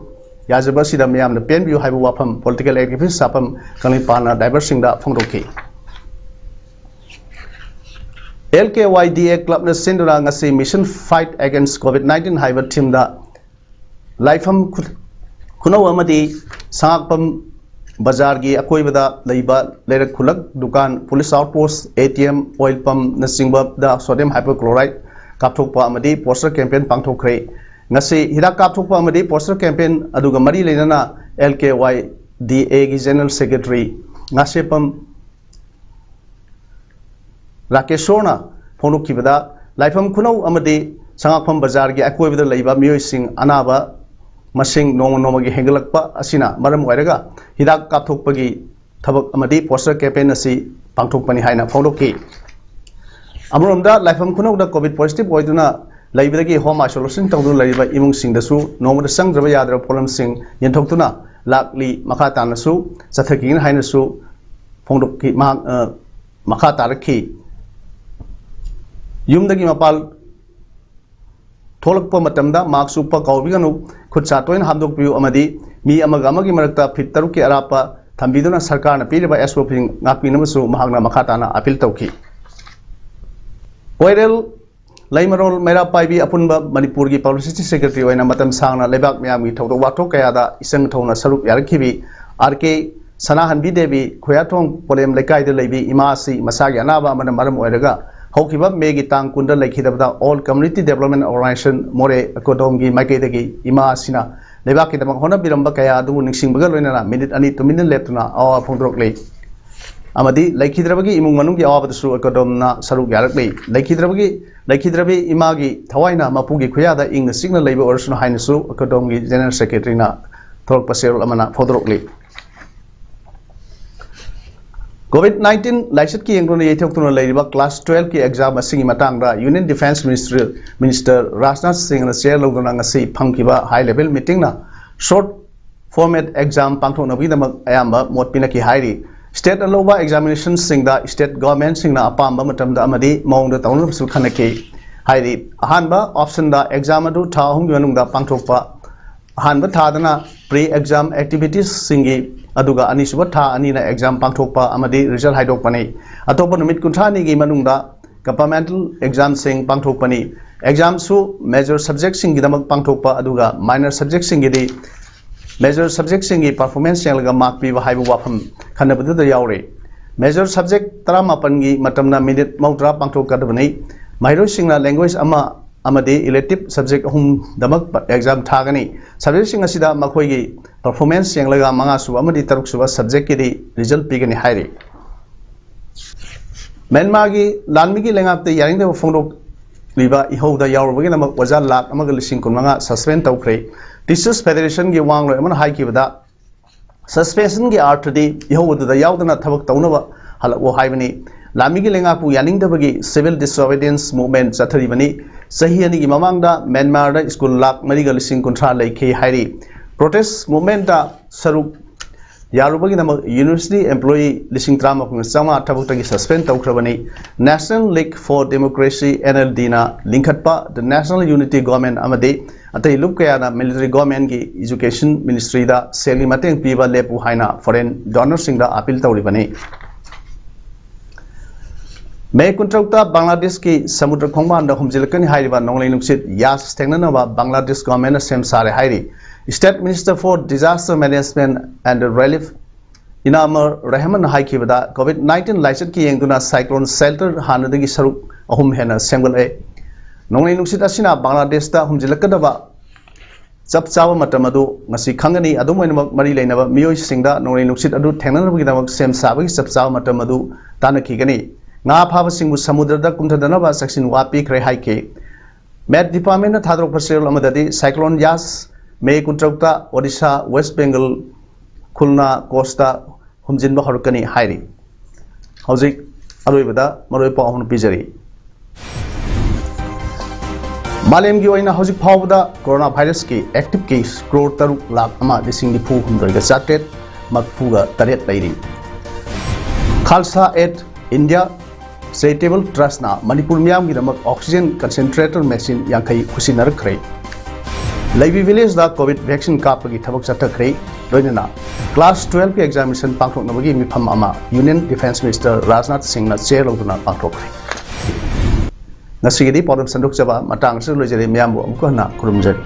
ꯌꯥꯖꯕ ꯑꯁꯤꯗ ꯃꯤꯌꯥꯝꯅ ꯄꯦꯟꯕꯤꯌꯨ ꯍꯥꯏꯕ ꯋꯥꯐꯝ ꯄꯣꯂꯤꯇꯤꯀꯦꯜ ꯑꯦꯛꯇꯤꯚꯤꯁ ꯁꯥꯄꯝ ꯀꯪꯂꯩꯄꯥꯜꯅ ꯗ꯭ꯔꯥꯏꯚꯔꯁꯤꯡꯗ ꯐꯣꯡꯗꯣꯛꯈꯤ꯫ ꯑꯦꯜ ꯀꯦ ꯋꯥꯏ ꯗꯤ ꯑꯦ ꯀ꯭ꯂꯕꯅ ꯁꯤꯟꯗꯨꯅ ꯉꯁꯤ Mission Fight Against Covid nineteen ꯍꯥꯏꯕ ꯊꯤꯝꯗ ꯂꯥꯏꯐꯝ ꯈꯨ-, ꯈꯨꯅꯧ ꯑꯃꯗꯤ ꯁꯉꯥꯛꯄꯝ ꯕꯖꯥꯔꯒꯤ ꯑꯀꯣꯏꯕꯗ ꯂꯩꯕ ꯂꯩꯔꯛ ꯈꯨꯜꯂꯛ, ꯗꯨꯀꯥꯟ, police outpost, ATM, oil pumpꯅꯆꯤꯡꯕꯗ sodium hypochlorite ꯀꯥꯞꯊꯣꯛꯄ ꯑꯃꯗꯤ poster campaign ꯄꯥꯡꯊꯣꯛꯈ꯭ꯔꯦ꯫ ꯉꯁꯤ ꯍꯤꯗꯥꯛ ꯀꯥꯞꯊꯣꯛꯄ ꯑꯃꯗꯤ poster campaign ꯑꯗꯨꯒ ꯃꯔꯤ ꯂꯩꯅꯅ LKYDAꯒꯤ General Secretary ꯉꯥꯁꯦꯞꯄꯝ ꯔꯥꯀꯦꯁꯣꯔꯅ ꯐꯣꯡꯗꯣꯛꯈꯤꯕꯗ, ꯂꯥꯏꯐꯝ ꯈꯨꯅꯧ ꯑꯃꯗꯤ ꯁꯉꯥꯛꯐꯝ ꯕꯖꯥꯔꯒꯤ ꯑꯀꯣꯏꯕꯗ ꯂꯩꯕ ꯃꯤꯑꯣꯏꯁꯤꯡ ꯑꯅꯥꯕ ꯃꯁꯤꯡ ꯅꯣꯡꯃ ꯅꯣꯡꯃꯒꯤ ꯍꯦꯟꯒꯠꯂꯛꯄ ꯑꯁꯤꯅ ꯃꯔꯝ ꯑꯣꯏꯔꯒ ꯍꯤꯗꯥꯛ ꯀꯥꯞꯊꯣꯛꯄꯒꯤ ꯊꯕꯛ ꯑꯃꯗꯤ poster campaign ꯑꯁꯤ ꯄꯥꯡꯊꯣꯛꯄꯅꯤ ꯍꯥꯏꯅ ꯐꯣꯡꯗꯣꯛꯈꯤ꯫ ꯑꯃꯔꯣꯝꯗ, ꯂꯥꯏꯐꯝ ꯈꯨꯅꯧꯗ COVID positive ꯑꯣꯏꯗꯨꯅ ꯂꯩꯕꯗꯒꯤ home isolation ꯇꯧꯗꯨꯅ ꯂꯩꯔꯤꯕ ꯏꯃꯨꯡꯁꯤꯡꯗꯁꯨ ꯅꯣꯡꯃꯗ ꯆꯪꯗ꯭ꯔꯕ ꯌꯥꯗ꯭ꯔꯕ ꯄꯣꯠꯂꯝꯁꯤꯡ ꯌꯦꯟꯊꯣꯛꯇꯨꯅ ꯂꯥꯛꯂꯤ꯫ ꯃꯈꯥ ꯇꯥꯅꯁꯨ ꯆꯠꯊꯈꯤꯒꯅꯤ ꯍꯥꯏꯅꯁꯨ ꯐꯣꯡꯗꯣꯛꯈꯤ꯫ ꯃꯍꯥꯛ, ꯑ, ꯃꯈꯥ ꯇꯥꯔꯛꯈꯤ꯫ ꯌꯨꯝꯗꯒꯤ ꯃꯄꯥꯜ ꯊꯣꯛꯂꯛꯄ ꯃꯇꯝꯗ mask ꯎꯞꯄ ꯀꯥꯎꯕꯤꯒꯅꯨ, ꯈꯨꯠ ꯁꯥ ꯇꯣꯏꯅ ꯍꯥꯝꯗꯣꯛꯄꯤꯌꯨ ꯑꯃꯗꯤ ꯃꯤ ꯑꯃꯒ ꯑꯃꯒꯤ ꯃꯔꯛꯇ feet ꯇꯔꯨꯛꯀꯤ ꯑꯔꯥꯞꯄ ꯊꯝꯕꯤꯗꯨꯅ ꯁꯔꯀꯥꯔꯅ ꯄꯤꯔꯤꯕ SOPꯁꯤꯡ ꯉꯥꯛꯄꯤꯅꯕꯁꯨ ꯃꯍꯥꯛꯅ ꯃꯈꯥ ꯇꯥꯅ appeal ꯇꯧꯈꯤ꯫ ꯀꯣꯏꯔꯦꯜ ꯂꯩꯃꯔꯣꯜ ꯃꯩꯔꯥ ꯄꯥꯏꯕꯤ ꯑꯄꯨꯟꯕ ꯃꯅꯤꯄꯨꯔꯒꯤ publicity secretary ꯑꯣꯏꯅ ꯃꯇꯝ ꯁꯥꯡꯅ ꯂꯩꯕꯥꯛ ꯃꯤꯌꯥꯝꯒꯤ ꯊꯧꯗꯣꯛ ꯋꯥꯊꯣꯛ ꯀꯌꯥꯗ ꯏꯁꯪ ꯊꯧꯅ ꯁꯔꯨꯛ ꯌꯥꯔꯛꯈꯤꯕꯤ R K ꯁꯅꯥꯍꯟꯕꯤ ꯗꯦꯕꯤ ꯈꯣꯌꯥꯊꯣꯡ ꯄꯣꯂꯦꯝ ꯂꯩꯀꯥꯏꯗ ꯂꯩꯕꯤ ꯏꯃꯥ ꯑꯁꯤ ꯃꯁꯥꯒꯤ ꯑꯅꯥꯕ ꯑꯃꯅ ꯃꯔꯝ ꯑꯣꯏꯔꯒ ꯍꯧꯈꯤꯕ ꯃꯦꯒꯤ ꯇꯥꯡ ꯀꯨꯟꯗ ꯂꯩꯈꯤꯗꯕꯗ All Community Development Organisation ꯃꯣꯔꯦ ꯑꯀꯣꯗꯣꯝꯒꯤ ꯃꯥꯏꯀꯩꯗꯒꯤ ꯏꯃꯥ ꯑꯁꯤꯅ ꯂꯩꯕꯥꯛꯀꯤꯗꯃꯛ ꯍꯣꯠꯅꯕꯤꯔꯝꯕ ꯀꯌꯥ ꯑꯗꯨꯕꯨ ꯅꯤꯡꯁꯤꯡꯕꯒ ꯂꯣꯏꯅꯅ ꯃꯤꯅꯤꯠ ꯑꯅꯤ ꯇꯨꯃꯤꯟꯅ ꯂꯦꯞꯇꯨꯅ ꯑꯋꯥꯕ ꯐꯣꯡꯗꯣꯔꯛꯂꯤ꯫ ꯑꯃꯗꯤ ꯂꯩꯈꯤꯗ꯭ꯔꯕꯒꯤ ꯏꯃꯨꯡ ꯃꯅꯨꯡꯒꯤ ꯑꯋꯥꯕꯗꯁꯨ ꯑꯀꯣꯗꯣꯝꯅ ꯁꯔꯨꯛ ꯌꯥꯔꯛꯂꯤ꯫ ꯂꯩꯈꯤꯗ꯭ꯔꯕꯒꯤ, ꯂꯩꯈꯤꯗ꯭ꯔꯕꯤ ꯏꯃꯥꯒꯤ ꯊꯋꯥꯏꯅ ꯃꯄꯨꯒꯤ ꯈꯨꯌꯥꯗ ꯏꯪꯅ ꯆꯤꯛꯅ ꯂꯩꯕ ꯑꯣꯏꯔꯁꯅꯨ ꯍꯥꯏꯅꯁꯨ ꯑꯀꯣꯗꯣꯝꯒꯤ General Secretaryꯅ ꯊꯣꯔꯛꯄ ꯆꯦꯔꯣꯜ ꯑꯃꯅ ꯐꯣꯡꯗꯣꯔꯛꯂꯤ꯫ COVID nineteen ꯂꯥꯏꯆꯠꯀꯤ ꯌꯦꯡꯗꯨꯅ ꯌꯩꯊꯣꯛꯇꯨꯅ ꯂꯩꯔꯤꯕ class twelveꯀꯤ exam ꯑꯁꯤꯒꯤ ꯃꯇꯥꯡꯗ Union Defence Ministry Minister Rajnath ꯁꯤꯡꯅ chair ꯂꯧꯗꯨꯅ ꯉꯁꯤ ꯐꯝꯈꯤꯕ high level meetingꯅ short format exam ꯄꯥꯡꯊꯣꯛꯅꯕꯒꯤꯗꯃꯛ ꯑꯌꯥꯝꯕ ꯃꯣꯠ ꯄꯤꯅꯈꯤ ꯍꯥꯏꯔꯤ꯫ Stateꯅ ꯂꯧꯕ examinationꯁꯤꯡꯗ state governmentꯁꯤꯡꯅ ꯑꯄꯥꯝꯕ ꯃꯇꯝꯗ ꯑꯃꯗꯤ ꯃꯑꯣꯡꯗ ꯇꯧꯅꯕꯁꯨ ꯈꯟꯅꯈꯤ ꯍꯥꯏꯔꯤ꯫ ꯑꯍꯥꯟꯕ optionꯗ exam ꯑꯗꯨ ꯊꯥ ꯑꯍꯨꯝꯒꯤ ꯃꯅꯨꯡꯗ ꯄꯥꯡꯊꯣꯛꯄ, ꯑꯍꯥꯟꯕ ꯊꯥꯗꯅ pre exam activitiesꯁꯤꯡꯒꯤ, ꯑꯗꯨꯒ ꯑꯅꯤꯁꯨꯕ ꯊꯥ ꯑꯅꯤꯅ exam ꯄꯥꯡꯊꯣꯛꯄ ꯑꯃꯗꯤ result ꯍꯥꯏꯗꯣꯛꯄꯅꯤ꯫ ꯑꯇꯣꯞꯄ ꯅꯨꯃꯤꯠ ꯀꯨꯟꯊ꯭ꯔꯥꯅꯤꯒꯤ ꯃꯅꯨꯡꯗ compartmental examꯁꯤꯡ ꯄꯥꯡꯊꯣꯛꯄꯅꯤ꯫ Examꯁꯨ major subjectꯁꯤꯡꯒꯤꯗꯃꯛ ꯄꯥꯡꯊꯣꯛꯄ ꯑꯗꯨꯒ minor subjectꯁꯤꯡꯒꯤꯗꯤ Major subjectꯁꯤꯡꯒꯤ performance ꯌꯦꯡꯂꯒ mark ꯄꯤꯕ ꯍꯥꯏꯕ ꯋꯥꯐꯝ ꯈꯟꯅꯕꯗꯨꯗ ꯌꯥꯎꯔꯤ꯫ Major subject ꯇꯔꯥꯃꯥꯄꯟꯒꯤ ꯃꯇꯝꯅ minute ꯃꯧꯗ꯭ꯔꯥ ꯄꯥꯡꯊꯣꯛꯀꯗꯕꯅꯤ꯫ ꯃꯍꯩꯔꯣꯏꯁꯤꯡꯅ language ꯑꯃ ꯑꯃꯗꯤ elective subject ꯑꯍꯨꯝꯗꯃꯛ exam ꯊꯥꯒꯅꯤ꯫ Subjectꯁꯤꯡ ꯑꯁꯤꯗ ꯃꯈꯣꯏꯒꯤ performance ꯌꯦꯡꯂꯒ ꯃꯉꯥꯁꯨꯕ ꯑꯃꯗꯤ ꯇꯔꯨꯛꯁꯨꯕ subjectꯀꯤꯗꯤ result ꯄꯤꯒꯅꯤ ꯍꯥꯏꯔꯤ꯫ ꯃ꯭ꯌꯥꯟꯃꯥꯔꯒꯤ ꯂꯥꯟꯃꯤꯒꯤ ꯂꯩꯉꯥꯛꯇ ꯌꯥꯅꯤꯡꯗꯕ ꯐꯣꯡꯗꯣꯛꯂꯤꯕ ꯏꯍꯧꯗ ꯌꯥꯎꯔꯨꯕꯒꯤꯗꯃꯛ ꯑꯣꯖꯥ ꯂꯥꯈ ꯑꯃꯒ ꯂꯤꯁꯤꯡ ꯀꯨꯟꯃꯉꯥ suspend ꯇꯧꯈ꯭ꯔꯦ꯫ Teachers Federationꯒꯤ ꯋꯥ ꯉꯥꯡꯂꯣꯏ ꯑꯃꯅ ꯍꯥꯏꯈꯤꯕꯗ, suspensionꯒꯤ ꯑꯥꯔꯊꯗꯤ ꯏꯍꯧ ꯑꯗꯨꯗ ꯌꯥꯎꯗꯅ ꯊꯕꯛ ꯇꯧꯅꯕ ꯍꯜꯂꯛꯎ ꯍꯥꯏꯕꯅꯤ꯫ ꯂꯥꯟꯃꯤꯒꯤ ꯂꯩꯉꯥꯛꯄꯨ ꯌꯥꯅꯤꯡꯗꯕꯒꯤ civil disobedience movement ꯆꯠꯊꯔꯤꯕꯅꯤ꯫ ꯆꯍꯤ ꯑꯅꯤꯒꯤ ꯃꯃꯥꯡꯗ ꯃ꯭ꯌꯥꯟꯃꯥꯔꯗ ꯁ꯭ꯀꯨꯜ ꯂꯥꯈ ꯃꯔꯤꯒ ꯂꯤꯁꯤꯡ ꯀꯨꯟꯊ꯭ꯔꯥ ꯂꯩꯈꯤ ꯍꯥꯏꯔꯤ꯫ Protest movementꯇ ꯁꯔꯨꯛ ꯌꯥꯔꯨꯕꯒꯤꯗꯃꯛ university employee ꯂꯤꯁꯤꯡ ꯇꯔꯥꯃꯥꯄꯟ ꯆꯥꯝꯃꯉꯥ ꯊꯕꯛꯇꯒꯤ suspend ꯇꯧꯈ꯭ꯔꯕꯅꯤ꯫ National League for Democracy, NLDꯅ ꯂꯤꯡꯈꯠꯄ The National Unity Government ꯑꯃꯗꯤ ꯑꯇꯩ ꯂꯨꯞ ꯀꯌꯥꯅ military governmentꯀꯤ education ministryꯗ ꯁꯦꯜꯒꯤ ꯃꯇꯦꯡ ꯄꯤꯕ ꯂꯦꯞꯄꯨ ꯍꯥꯏꯅ foreign donorꯁꯤꯡꯗ appeal ꯇꯧꯔꯤꯕꯅꯤ꯫ ꯃꯦ ꯀꯨꯟꯇꯔꯨꯛꯇ ꯕꯪꯒ꯭ꯂꯥꯗꯦꯁꯀꯤ ꯁꯃꯨꯗ꯭ꯔ ꯈꯣꯡꯕꯥꯟꯗ ꯍꯨꯝꯖꯤꯜꯂꯛꯀꯅꯤ ꯍꯥꯏꯔꯤꯕ ꯅꯣꯡꯂꯩ ꯅꯨꯡꯁꯤꯠ ꯌꯥꯁ ꯊꯦꯡꯅꯅꯕ ꯕꯪꯒ꯭ꯂꯥꯗꯦꯁ governmentꯅ ꯁꯦꯝ ꯁꯥꯔꯦ ꯍꯥꯏꯔꯤ꯫ State Minister for Disaster Management and Relief ꯏꯅꯥꯃꯔ ꯔꯍꯃꯟꯅ ꯍꯥꯏꯈꯤꯕꯗ, COVID nineteen ꯂꯥꯏꯆꯠꯀꯤ ꯌꯦꯡꯗꯨꯅ cyclone shelter ꯍꯥꯟꯅꯗꯒꯤ ꯁꯔꯨꯛ ꯑꯍꯨꯝ ꯍꯦꯟꯅ ꯁꯦꯝꯒꯠꯂꯦ꯫ ꯅꯣꯡꯂꯩ ꯅꯨꯡꯁꯤꯠ ꯑꯁꯤꯅ ꯕꯪꯒ꯭ꯂꯥꯗꯦꯁꯇ ꯍꯨꯝꯖꯤꯜꯂꯛꯀꯗꯕ ꯆꯞ ꯆꯥꯕ ꯃꯇꯝ ꯑꯗꯨ ꯉꯁꯤ ꯈꯪꯒꯅꯤ꯫ ꯑꯗꯨꯝ ꯑꯣꯏꯅꯃꯛ, ꯃꯔꯤ ꯂꯩꯅꯕ ꯃꯤꯑꯣꯏꯁꯤꯡꯗ ꯅꯣꯡꯂꯩ ꯅꯨꯡꯁꯤꯠ ꯑꯗꯨ ꯊꯦꯡꯅꯅꯕꯒꯤꯗꯃꯛ ꯁꯦꯝ ꯁꯥꯕꯒꯤ ꯆꯞ ꯆꯥꯕ ꯃꯇꯝ ꯑꯗꯨ ꯇꯥꯟꯅꯈꯤꯒꯅꯤ꯫ ꯉꯥ ꯐꯥꯕꯁꯤꯡꯕꯨ ꯁꯃꯨꯗ꯭ꯔꯗ ꯀꯨꯝꯊꯗꯅꯕ ꯆꯦꯛꯁꯤꯟ ꯋꯥ ꯄꯤꯈ꯭ꯔꯦ ꯍꯥꯏꯈꯤ꯫ Met Departmentꯅ ꯊꯥꯗꯣꯔꯛꯄ ꯆꯦꯔꯣꯜ ꯑꯃꯗꯗꯤ, cyclone ꯌꯥꯁ ꯃꯦ ꯀꯨꯟꯇꯔꯨꯛꯇ ꯑꯣꯗꯤꯁꯥ, ꯋꯦꯁ ꯕꯦꯡꯒꯜ, ꯈꯨꯜꯅꯥ ꯀꯣꯁꯇ ꯍꯨꯝꯖꯤꯟꯕ ꯍꯧꯔꯛꯀꯅꯤ ꯍꯥꯏꯔꯤ꯫ ꯍꯧꯖꯤꯛ ꯑꯔꯣꯏꯕꯗ ꯃꯔꯨꯑꯣꯏꯕ ꯄꯥꯎ ꯑꯍꯨꯝ ꯄꯤꯖꯔꯤ꯫ ꯃꯥꯂꯦꯝꯒꯤ ꯑꯣꯏꯅ ꯍꯧꯖꯤꯛ ꯐꯥꯎꯕꯗ corona virusꯀꯤ active case crore ꯇꯔꯨꯛ ꯂꯥꯈ ꯑꯃ ꯂꯤꯁꯤꯡ ꯅꯤꯐꯨ ꯍꯨꯝꯗꯣꯏꯒ ꯆꯥꯇ꯭ꯔꯦꯠ ꯃꯔꯤꯐꯨꯒ ꯇꯔꯦꯠ ꯂꯩꯔꯤ꯫ Khalsa Aid India Charitable Trustꯅ Manipur ꯃꯤꯌꯥꯝꯒꯤꯗꯃꯛ oxygen concentrator machine ꯌꯥꯡꯈꯩ ꯈꯨꯠꯁꯤꯟꯅꯔꯛꯈ꯭ꯔꯦ꯫ ꯂꯩꯕꯤ villageꯗ COVID vaccine ꯀꯥꯞꯄꯒꯤ ꯊꯕꯛ ꯆꯠꯊꯈ꯭ꯔꯦ꯫ ꯂꯣꯏꯅꯅ class twelveꯀꯤ examination ꯄꯥꯡꯊꯣꯛꯅꯕꯒꯤ ꯃꯤꯐꯝ ꯑꯃ Union Defence Minister ꯔꯥꯖꯅꯥꯊ ꯁꯤꯡꯅ chair ꯂꯧꯗꯨꯅ ꯄꯥꯡꯊꯣꯛꯈ꯭ꯔꯦ꯫ ꯉꯁꯤꯒꯤꯗꯤ ꯄꯥꯎꯗꯝ ꯁꯟꯗꯣꯛꯆꯕ ꯃꯇꯥꯡ ꯑꯁꯤꯗ ꯂꯣꯏꯖꯔꯦ꯫ ꯃꯤꯌꯥꯝꯕꯨ ꯑꯃꯨꯛ ꯍꯟꯅ ꯈꯨꯔꯨꯝꯖꯔꯤ꯫